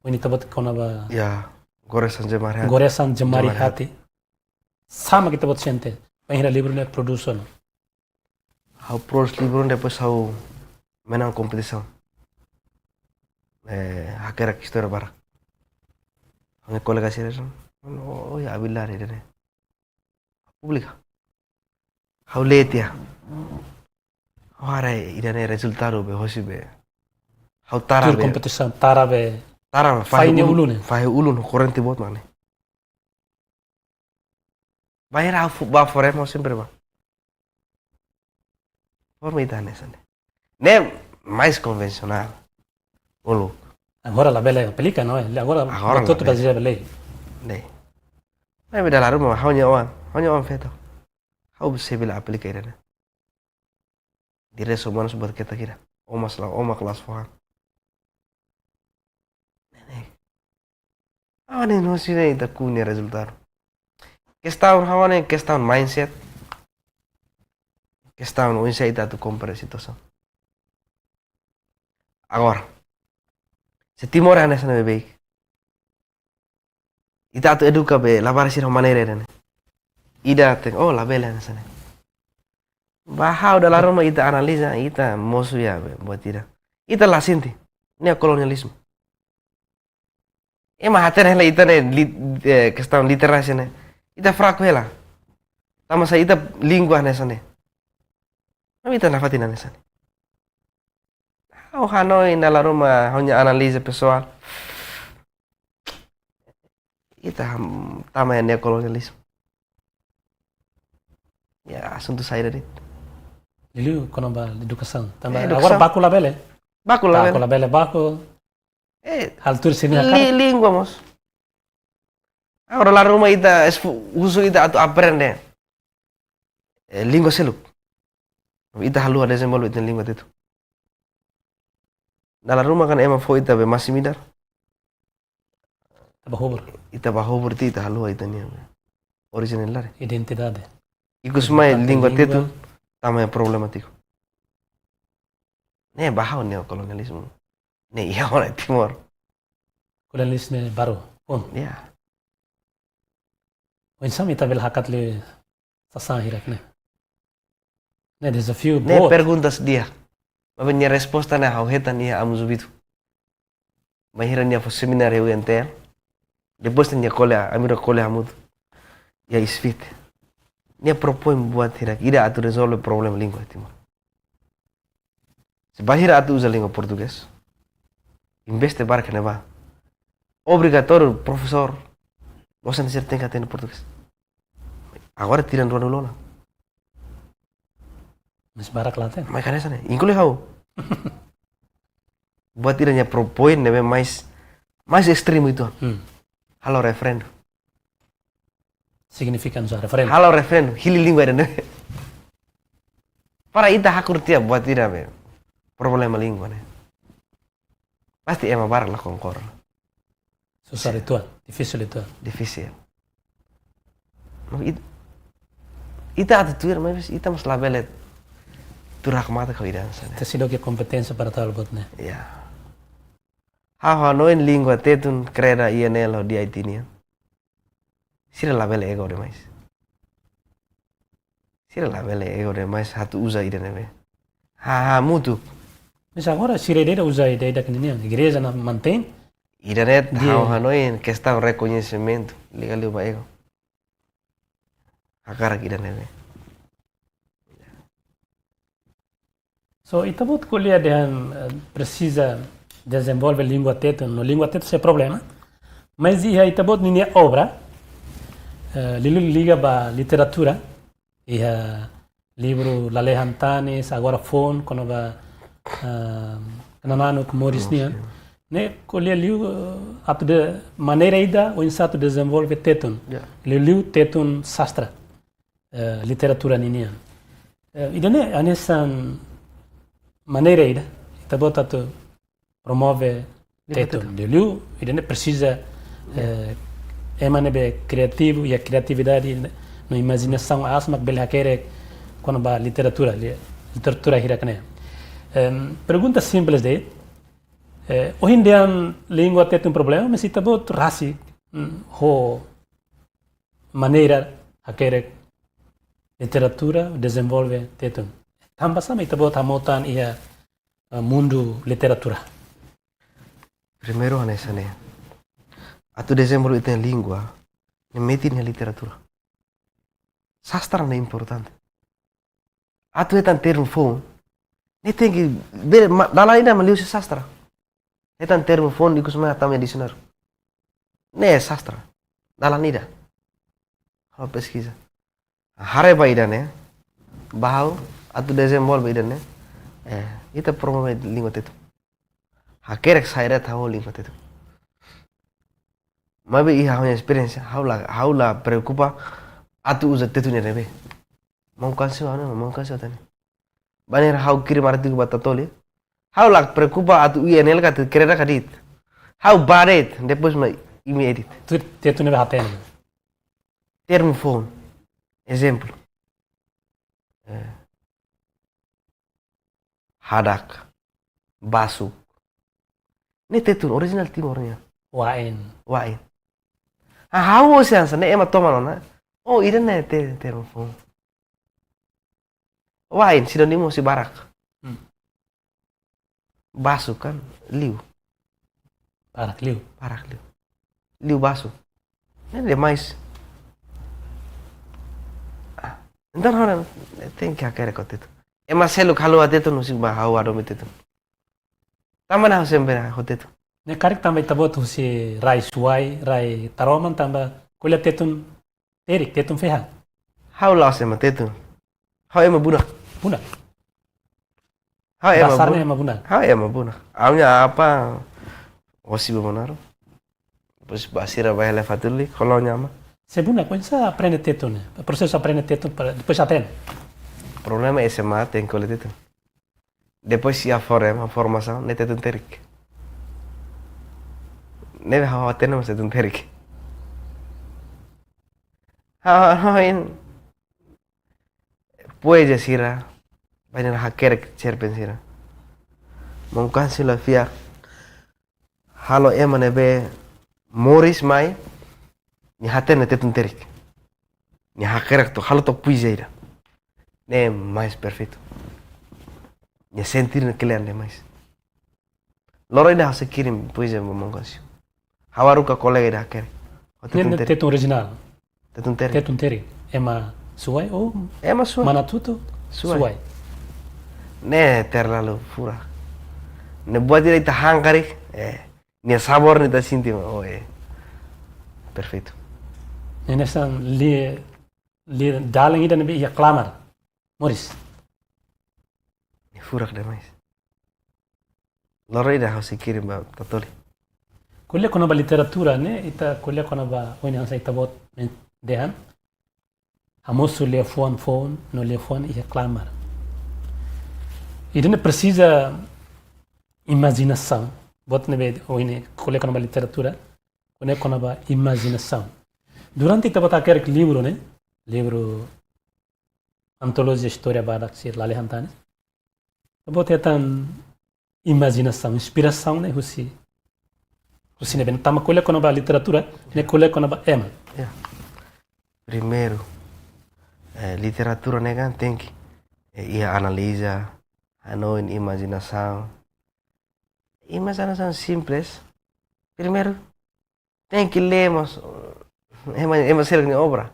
Ohin ita-boot kona-ba. Ya, Goresan Jemari Hati. Goresan Jemari Jemari Hati. Hati. Saida mak ita-boot sente. Bainhira livru ne'e prodús ona. Ha'u prodús livru, depois ha'u manán kompetisaun. Eh, hakerek istória barak. Ha'u-nia kolega sira, oh, ya, Abilar ida-ne'e. Publika. Ha'u lee tiha. Ha'u haree ida-ne'e rezultadu be, hosi be. Ha'u tara. Tuir be kompetisaun, tara be. Tara, fahi ulun ne'e. Fahi ulun, korrente boot mak ne'e. Bainhira ha'u fó, bá fó rema sempre bá. Forma ita hanesan ne'e. Ne'e mais konvensionál. Uluk. Agora labele aplika, no? Agora, agora labele. Tuir Brazil labele. Ne'e. Maibé dala ruma, ha'u-nia oan, ha'u-nia oan feto. Ha'u sei bele aplika ida-ne'e. Direitus umanus buat ketak ida. Ó mós la, ó mak la'ós fó han. Ne'e. Ha'u hanoin husi ne'e ita ku'u nia rezultadu. Kestaun ha'u hanoin, kestaun mindset. Kestaun oinsá ita atu kompara situasaun. Agora, se Timor hanesan ne'e beibeik, ita atu eduka be labarik sira ho maneira ida-ne'e. Ida hateten, oh, labele hanesan ne'e. Ba ha'u dala ruma ita analiza, ita mosu iha be buat ida. Ita la sente, neokolonializmu. Ema hatene hela ita-nia li-, eh, kestaun literasi ne'e. Ita fraku hela. Tanba sá ita língua hanesan ne'e. Maibé ita nafatin hanesan ne'e. Ha'u hanoin dala ruma ha'u-nia analiza pesoál. Ita ham-, tama iha neokolonializmu. Ya, asuntu saida de'it. Liuliu kona-ba edukasaun. Tanba, eh, edukasaun. Agora baku labele. Baku labele. Baku labele, baku. Eh, halo tuir sira-nia li-, hakarak. Língua mós. Agora dala ruma ita esfu-, husu ita atu aprende, eh, língua seluk. Ita haluha dezenvolve ita-nia língua Tetun. Dala ruma kan ema fó ita be masi-midar. Ita bá hobur. Ita bá hobur tiha ita haluha ita-nia orijin laran. Identidade. Ikus mai identidade língua língua. Tetun tama iha problemátiku. Ne'e ba ha'u neokolonializmu. Ne'e iha ona Timor. Kolonialisme baru. Pun. Ya. Oinsá mak ita bele hakat liu sasán hirak ne'e. Ne'e dezafiu boot. Ne'e perguntas di'ak. Maibé nia resposta ne'e ha'u hetan iha Amu Zubitu. Bainhira nia fó semináriu iha U N T L. Depois nia ko'alia, ami rua ko'alia hamutuk. Iha SFIT. Nia propoin buat hirak ida atu rezolve problema língua Timor. Se bainhira atu uza língua portugés, investe barak iha ne'ebá. Obrigatóriu profesór, dosente sira tenke hatene portugés. Agora tinan rua-nulu ona. Mas barak la hatene. Maibé hanesan ne'e, inklui ha'u. Buat ida nia propoin ne'ebé mais, mais estremu uitoan. Hmm. Halo referendu. Signifika nu'usá referendu? Halo referendu, hili língua ida-ne'e. Para ita hakur tiha buat ida be problema língua ne'e. Pasti ema barak la konkorda. Susar uitoan, difisil uitoan. Difisil. No, it-, ita atu tuir, mas ita mós labele tuir hakmatek ho ida hanesan ne'e. Ita seidauk iha kompeténsia para tau buat ne'e. Ya. Ha'u hanoin língua Tetun, Kreda, I N L ho D I T nian. Sira labele ego demais. Sira labele ego demais atu uza ida-ne'ebé. Ha, hamutuk. Mas agora sira ida-idak uza ida-idak ninian. Igreja ne'e mantein. Ida-ne'e. Dia. Ha'u hanoin kestaun rekoñesimentu. Liga liu ba ego. Hakarak ida-ne'ebé. So, ita-boot ko'alia dehan, eh, presiza dezenvolve língua Tetun, no língua Tetun sei problema. Mas iha ita-boot ninia obra, eh, liuliu liga ba literatura, iha livru Lalehan Tanis, agora foun, kona-ba, eh, Knananuk Moris nian. Moris nian. Ne'e ko'alia liu, eh, atu de maneira ida, oinsá atu dezenvolve Tetun. Ya. Liuliu Tetun sastra. Eh, literatura ninian. Eh, ida-ne'e hanesan maneira ida, ita-boot atu promove Tetun. Liuliu, ida-ne'e presiza, eh, ema ne'ebé kriativu, iha kriatividade no imajinasaun aas mak bele hakerek kona-ba literatura, li-, literatura hirak ne'e. Em, pergunta simples de'it, eh, ohin dehan língua Tetun problema, mas ita-boot rasik, mm, ho maneira hakerek literatura dezenvolve Tetun. Tanba sá mak ita-boot hamutuk tan iha, eh, mundu literatura? Primeiru hanesan ne'e. Atu dezenvolve ita-nia língua, ne'e metin iha literatura. Sastra ne'e importante. Atu hetan termu foun, ne'e tenke be ma-, dala ida mak liuhusi sastra. Hetan termu foun ikus mai hatama iha disionáriu. Ne'e sastra. Dalan ida. Ha'u peskiza. Haree ba ida-ne'e. Ba ha'u atu dezenvolve ida-ne'e. Eh, ita promove língua Tetun. Hakerek sai de'it ha'u língua Tetun. Maibé iha ha'u-nia esperiénsia, ha'u la, ha'u la preokupa atu uza Tetun ne'ebé. Maun Kansiu, anu, Maun Kansiu hatene. Bainhira ha'u kirim artigu ba Tatoli. Ha'u la preokupa atu U N L ka Tetun, kreda ka de'it. Ha'u bá de'it, depois mak imi edit. Tuir Tetun ne'ebé hatene. Termu foun. Ezemplu. Eh. Hadak. Basuk. Ne'e Tetun orijinál Timor nian. Wain. Wain. Ah, ha'u hosi hanesan ne'e, ema toman ona. Oh, ida-ne'e te, termu foun. Wain, sinónimu hosi barak. Hmm. Basuk kan, liu. Barak liu. Barak liu. Liu basuk. Ne'e demais. Ah, entaun ha'u dehan, tenke hakerek ho Tetun. Ema seluk haluha Tetun, husik ba ha'u hadomi Tetun. Tanba ne'e ha'u sempre ho Tetun. Ne'e karik tanba ita-boot husi rai Suai, rai Taroman, tanba ko'alia Tetun terik, Tetun feha. Ha'u la'ós ema Tetun. Ha'u ema Bunak. Bunak. Ha'u ema Dasarnya Bunak. Ema Bunak. Ha'u ema Bunak. Ha'u-nia apá hosi Bobonaro. Depois ba sira ba hela Fatulli, kolónia ama. Se Bunak, oinsá aprende Tetun ne'e? Prosesu aprende Tetun para depois aprende. Problema S M A tenke ko'alia Tetun. Depois iha forma, formasaun, ne'e Tetun terik. Ne'ebé ha'u hatene mós Tetun terik. Ha, ha, ha, in. Poesia sira, bainhira hakerek cerpen sira. Maun Kansiu la fiar halo ema ne'ebé moris mai, nia hatene Tetun terik. Nia hakerek to'o, halo to'o poesia ida. Ne'e mais perfeitu. Nia sente ne'e kle'an demais. Loron ida ha'u sei kirim poesia ba Maun Kansiu. Ha'u haruka kolega ida hakerek. Ho Tetun terik. Tetun orijinál. Tetun terik. Tetun terik. Ema Suai ou? Ema Suai. Manatuto? Suai. Suai. Ne'e terlalu furak. Ne'e buat ida ita han karik, eh, nia sabór ne'e ita sente, oh, eh. Perfeitu. Ne'e hanesan lian, lian dalan ida ne'ebé iha klamar. Moris. Ne'e furak demais. Loron ida ha'u sei kirim ba Tatoli. Ko'alia kona-ba literatura ne'e, ita ko'alia kona-ba ohin hanesan ita-boot dehan. Hamosu liafuan foun, no liafuan iha klamar. Ida-ne'e presiza imajinasaun. Boot ne'ebé ohin ko'alia kona-ba literatura, ko'alia kona-ba imajinasaun. Durante ita-boot hakerek livru ne'e, livru antolojia istória badak sira lalehan tanis. Ita-boot hetan imajinasaun, inspirasaun ne'e husi, husi ne'ebé? Tanba ko'alia kona-ba literatura, ne'e ko'alia kona-ba ema. Ya. Primeiru, eh, literatura ne'e kan tenke, eh, iha analiza, hanoin, imajinasaun. Imajinasaun simples. Primeiru, tenke lee mós, ema, ema seluk nia obra.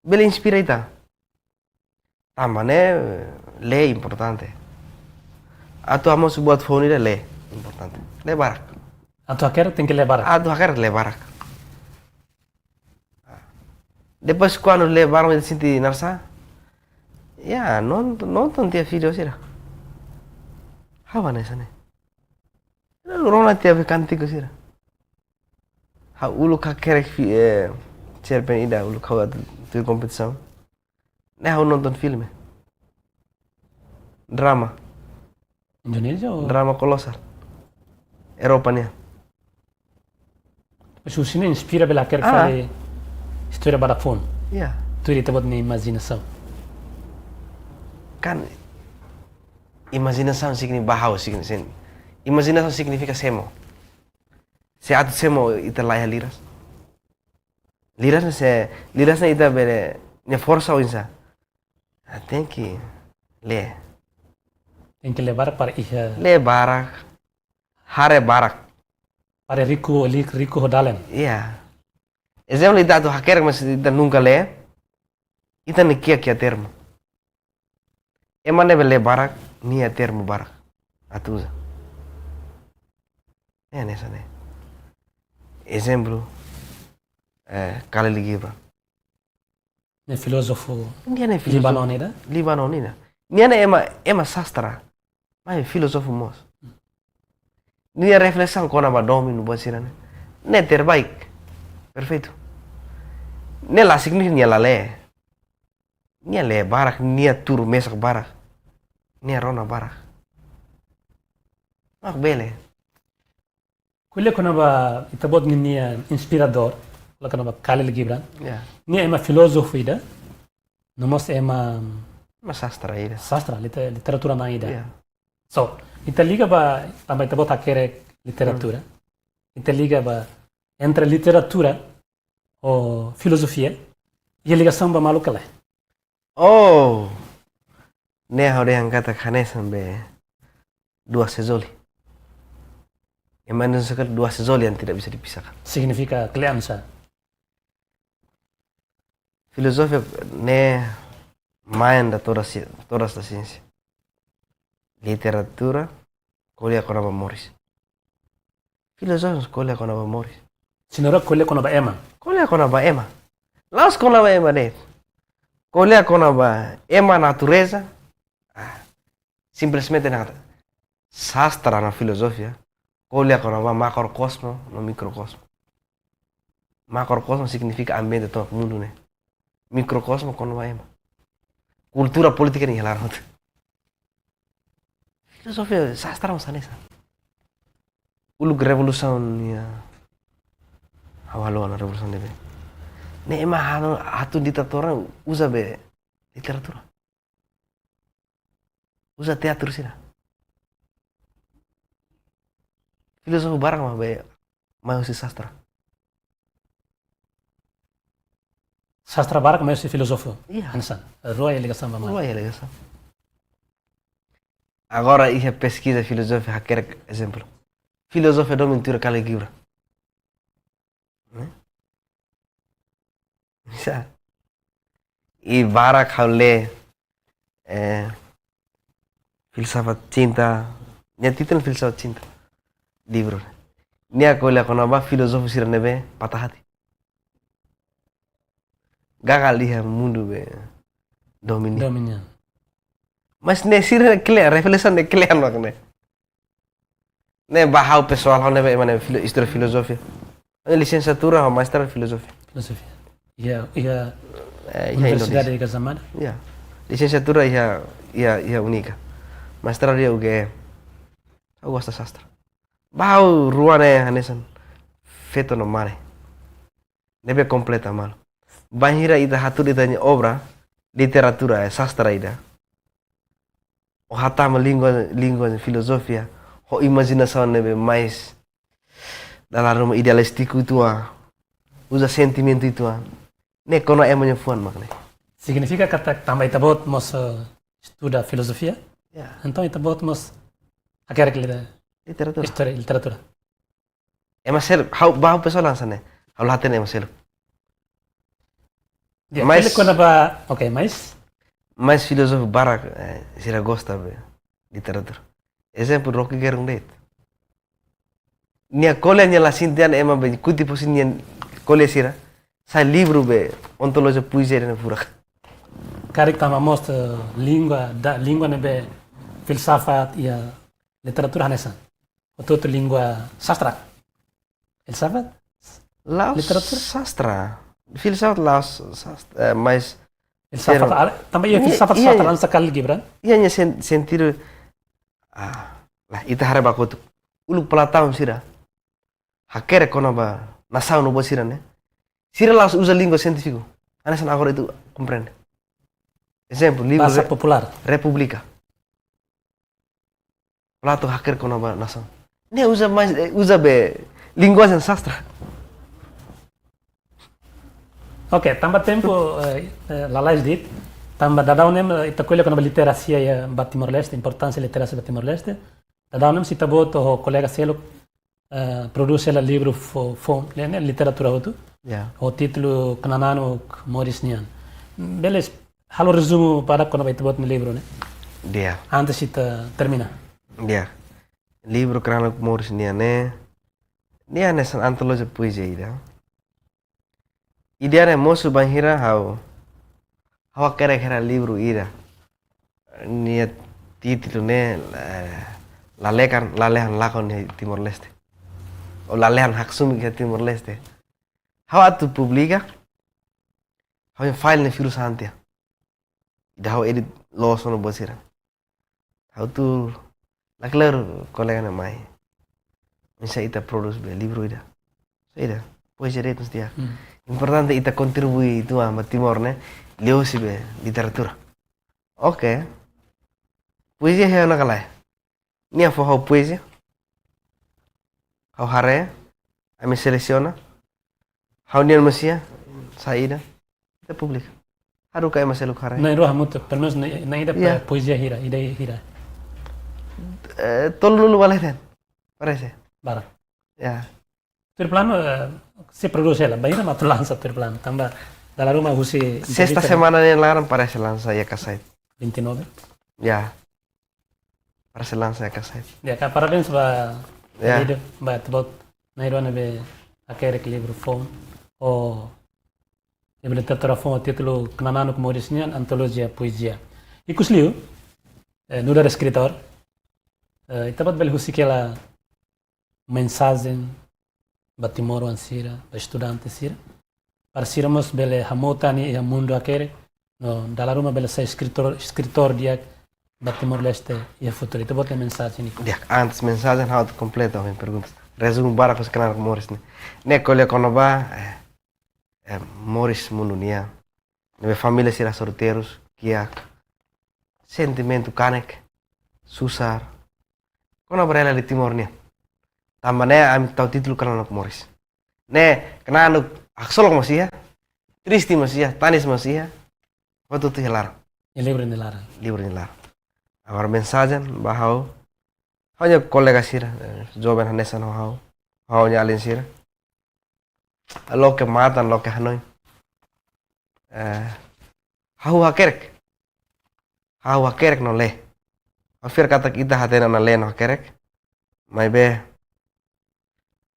Bele inspira ita. Tanba ne'e, lee importante. Atu hamosu buat foun ida, lee importante. Lee barak. Atu hakerek tenke lee barak. Atu hakerek lee barak. Depois kuandu lee barak ita sente naran sá, ya, nonton, nonton tiha vídeo sira. Ha'u hanesan ne'e. Rona tiha kántiku sira. Ha'u uluk hakerek fi-, eh, cerpen ida uluk ha'u atu tuir kompetisaun. Ne'e ha'u nonton filme. Drama. Indonézia ou? Drama kolosal. Europa nian. Husi ne'e inspira bele hakerek Ah. fali istória badak foun. Ya. Tuir ita-boot nia imajinasaun. Kan imajinasaun signifika ba ha'u, signifika. Imajinasaun signifika semo. Se atu semo ita laiha liras. Liras ne'e se, liras ne'e ita bele, nia forsa oinsá. Ah, tenke lee. Tenke lee barak para iha. Lee barak. Haree barak. Para riku, li-, riku ho dalen. Iya. Ezemplu, ita atu hakerek mas ita nunka lee. Ita-nia kiak iha termu. Ema ne'ebé lee barak, nia termu barak atu uza. Ne'e hanesan ne'e. Ezemplu, eh, Khalil Gibran. Ne'e filózofu Nia ne'e filózofu Libanone ida? Libanone ida. Nia ne'e ema, ema sastra. Maibé filózofu mós. Nia reflesaun kona-ba domin no buat sira-ne'e. Ne'e terbaik. Perfeitu. Ne'e la signifika nia la lee. Nia lee barak, nia tuur mesak barak. Nia rona barak. Mak bele. Ko'alia kona-ba ita-boot ninia inspiradór, ko'alia kona-ba Khalil Gibran. Ya. Nia ema filózofu ida, no mós ema Ema sastra ida. Sastra, lite- literatura na'in ida. Ya. So, ita liga ba, tanba ita-boot hakerek literatura. Ita liga ba entre literatura ho filozofia, iha ligasaun ba malu ka lae? Oh. Ne'e ha'u dehan katak hanesan be dua sejoli. Ema Indonesia kata dua sejoli yang tidak bisa dipisahkan. Signifika kle'an sá? Filozofia ne'e mãe de todas, todas as ciências. Literatura, ko'alia kona-ba moris. Filozofia ko'alia kona-ba moris. Sira ko'alia kona-ba ema. Ko'alia kona-ba ema. La'ós kona-ba ema de'it. Ko'alia kona-ba ema, natureza. Ah, simplesmente nada. Sastra no filozofia ko'alia kona-ba makrokosmo no mikrokosmo. Makrokosmo signifika ambiente tomak, mundu ne'e. Mikrokosmo kona-ba ema. Kultura, polítika nia laran hotu. Filozofia, sastra mós hanesan. Uluk revolusaun nia, ha'u halo ona revolusaun ne'ebé. Ne'e ema halo atu ditator uza be literatura. Uza teatru sira. Filozofu barak mak be mai husi sastra. Sastra barak mai husi filozofu. Iya. Hanesan. Rua iha ligasaun ba malu. Rua iha ligasaun. Agora iha peskiza filozofia hakerek ezemplu. Filozofia domin tuir Khalil Gibran. Ne'e? Bisa. I barak ha'u lee, eh, Filsafat Cinta. Nia títulu Filsafat Cinta. Livru. Nia ko'alia kona-ba filozofu sira ne'ebé patah hati. Gagal iha mundu be domin nia. Domin nia. Mas ne'e sira kle'an, reflesaun ne'e kle'an mak ne'e. Ne'e ba ha'u pesoál, ha'u ne'ebé ema ne'e filo-, istória filozofia. Ne'e lisensiatura ho mestradu filozofia. Filozofia. Iha, iha Eh, iha Universidade Indonézia. Gajah Mada. Ya. Lisensiatura iha, iha, iha UNICA. Mestradu iha UGM. Ha'u gosta sastra. Ba ha'u rua ne'e hanesan feto no mane. Ne'ebé kompleta malu. Bainhira ita hatudu ita-nia obra, literatura, eh, sastra ida. Ho hatama língua, língua filozofia, ho imajinasaun ne'ebé mais dala ruma idealístiku uitoan, uza sentimentu uitoan. Ne'e kona ema nia fuan mak ne'e. Signifika katak tanba ita-boot mós, eh, estuda filozofia. Ya. Entaun ita-boot mós hakerek lite- Literatura. Istória, literatura. Ema seluk, ha'u ba ha'u pesoál hanesan ne'e. Ha'u la hatene ema seluk. Ya, Mas- ele kona-ba, ok, mais? Mas filozofu barak, eh, sira gosta be literatura. Ezemplu, Rocky Gerung de'it. Nia ko'alia nia la sente an ema be kuti posi nia ko'alia sira. Sai livru be antolojia poezia ida-ne'e furak. Karik tanba mós, eh, língua, da, língua ne'ebé filsafat iha literatura hanesan. Hotu-hotu língua sastra. Filsafat? La'ós Literatura? Sastra. Filsafat la'ós sastra, eh, mas Filsafat, Sira- ah, tanba iha Iya, filsafat iya, sastra iya. hanesan Khalil Gibran. Iha nia sen-, sentidu, ah, lah, ita haree ba kotuk. Uluk Platão sira hakerek kona-ba nasaun no buat sira-ne'e. Sira la'ós uza língua sientífiku. Hanesan agora ita komprende. Ezemplu, livru Bahasa Re-, populár. República. Platão hakerek kona-ba nasaun. Ne'e uza mais, eh, uza be linguajen sastra. Ok, tanba tempu, eh, eh, lalais de'it, tanba daudaun ne'e, eh, ita ko'alia kona-ba literasia iha ba Timor-Leste, importánsia literasia ba Timor-Leste. Daudaun ne'e, se ita-boot ho kolega seluk, eh, prodús hela livru fo-, foun, ne'e, ne'e literatura hotu. Ya. Ho títulu Knan Nanuk Moris Nian. Bele halo rezumu badak kona-ba ita-boot nia livru ne'e. Di'ak. Antes ita termina. Di'ak. Livru Knan Nanuk Moris Nian ne'e, Nia hanesan antolojia poezia ida. Ideia ne'e mosu bainhira ha'u, ha'u hakerek hela livru ida. Nia títulu ne'e, eh, Lalehan, Lalehan Lakon iha Timor-Leste. Ou Lalehan Haksoumik iha Timor-Leste. Ha'u atu publika, ha'u-nia file ne'e virus hantia. Ida ha'u edit loos ona buat sira. Ha'u tuur, lakleur kolega ne'e mai. Oinsá ita prodús be livru ida. Saida, poezia de'it mesti ya. Hmm. Importante ita kontribui uitoan ba Timor ne'e, liuhusi be literatura. Oke. Poezia iha ona ka lae? Nia fó ha'u poezia. Ha'u haree, ami selesiona. Ha'u-nian mós iha, saida. Ita publika. Haruka ema seluk haree. Na'in-rua hamutuk, pelumenus na'in, na'in ida. Iya. Poezia hira, ida hira. Eh, tolunulu ba leten. Parese. Barak. Ya. Tuir planu, eh, sei prodús hela, bainhira mak atu lansa tuir planu. Tanba dala ruma husi Sesta entrevista semana ne'e laran parese lansa iha Kasait. Vinte e nove? Ya. Parese lansa iha Kasait. Ya, ka parabéns ba, ya, Elidio, ba ita-boot na'in-rua ne'ebé hakerek livru foun, ou livru literatura foun, títulu Knananuk Moris nian, antolojia poezia. Ikusliu, eh, nu'udar eskritór, eh, ita-boot bele husik hela mensajen ba timoroan sira, ba estudante sira, para sira mós bele hamutuk nia iha mundu hakerek, no dala ruma bele sai eskritór, eskritór di'ak ba Timor-Leste iha futuru. Ita-boot nia mensajen ikus. Di'ak, antes mensajen ha'u atu kompleta ha'u-nia pergunta. Rezumu badak husi Knananuk Moris ne'e. Ne'e ko'alia kona-ba, eh, eh, moris mundu nian. Ne'ebé família sira sorteiros, kiak. Sentimentu kanek, susar. Kona-ba realidade Timor nian. Tanba ne'e ami tau títulu Knananuk Moris. Ne'e, knananuk haksolok mós iha, triste mós iha, tanis mós iha. Hotu-hotu iha laran. Iha livru nia laran. Livru nia laran. Agora mensajen ba ha'u, ha'u-nia kolega sira, eh, joven hanesan ha'u, ha'u-nia alin sira. Loke matan, loke hanoin. Eh, ha'u hakerek. Ha'u hakerek no lee. Ha'u fiar katak ita hatene ona lee no hakerek. Maibé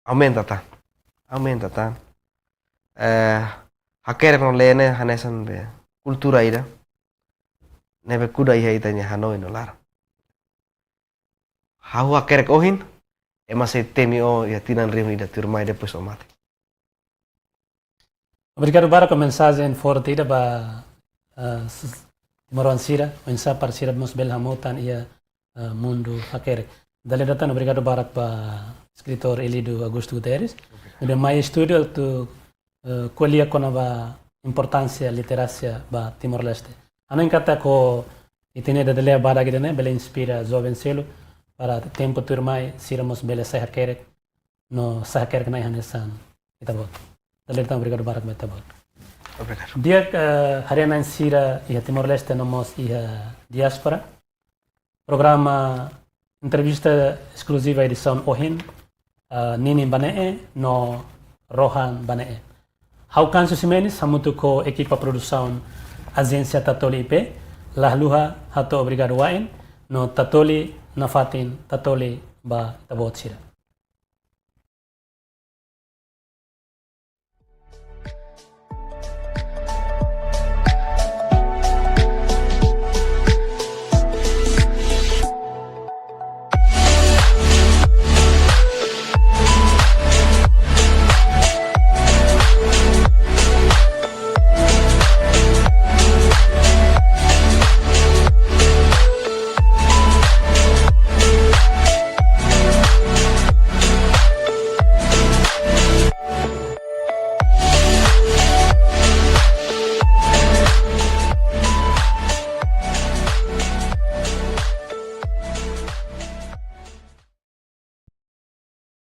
aumenta tan. Aumenta tan. Eh, hakerek no lee ne'e hanesan be kultura ida ne'ebé kuda iha ita-nia hanoin no laran. Ha'u hakerek ohin, ema sei temi ó iha tinan rihun ida tuirmai depois ó mate. Obrigadu barak ba mensajen forte ida ba, eh, s-, timoroan sira, oinsá para sira mós bele hamutuk iha, eh, mundu hakerek. Dala ida tan obrigadu barak ba eskritór Elidio Augusto Guterres. Obrigadu. Nu'udar mai estúdiu atu, eh, ko'alia kona-ba importánsia literasia ba Timor-Leste. Ha'u hanoin katak ita-nia dada-lee badak ida-ne'e bele inspira joven seluk para tempu tuirmai sira mós bele sai hakerek no sai hakerek na'in hanesan ita-boot. Dala ida tan obrigadu barak ba ita-boot. Obrigadu. Di'ak, eh, haree-na'in sira iha Timor-Leste no mós iha diáspora. Programa entrevista eskluziva edisaun ohin, eh, Nini Bane'e no Rohan Bane'e. Ha'u Kansu Ximenes, hamutuk ho ekipa produsaun Ajénsia Tatoli I P, la haluha hato'o obrigadu wa'in, no Tatoli nafatin, Tatoli ba ita-boot sira.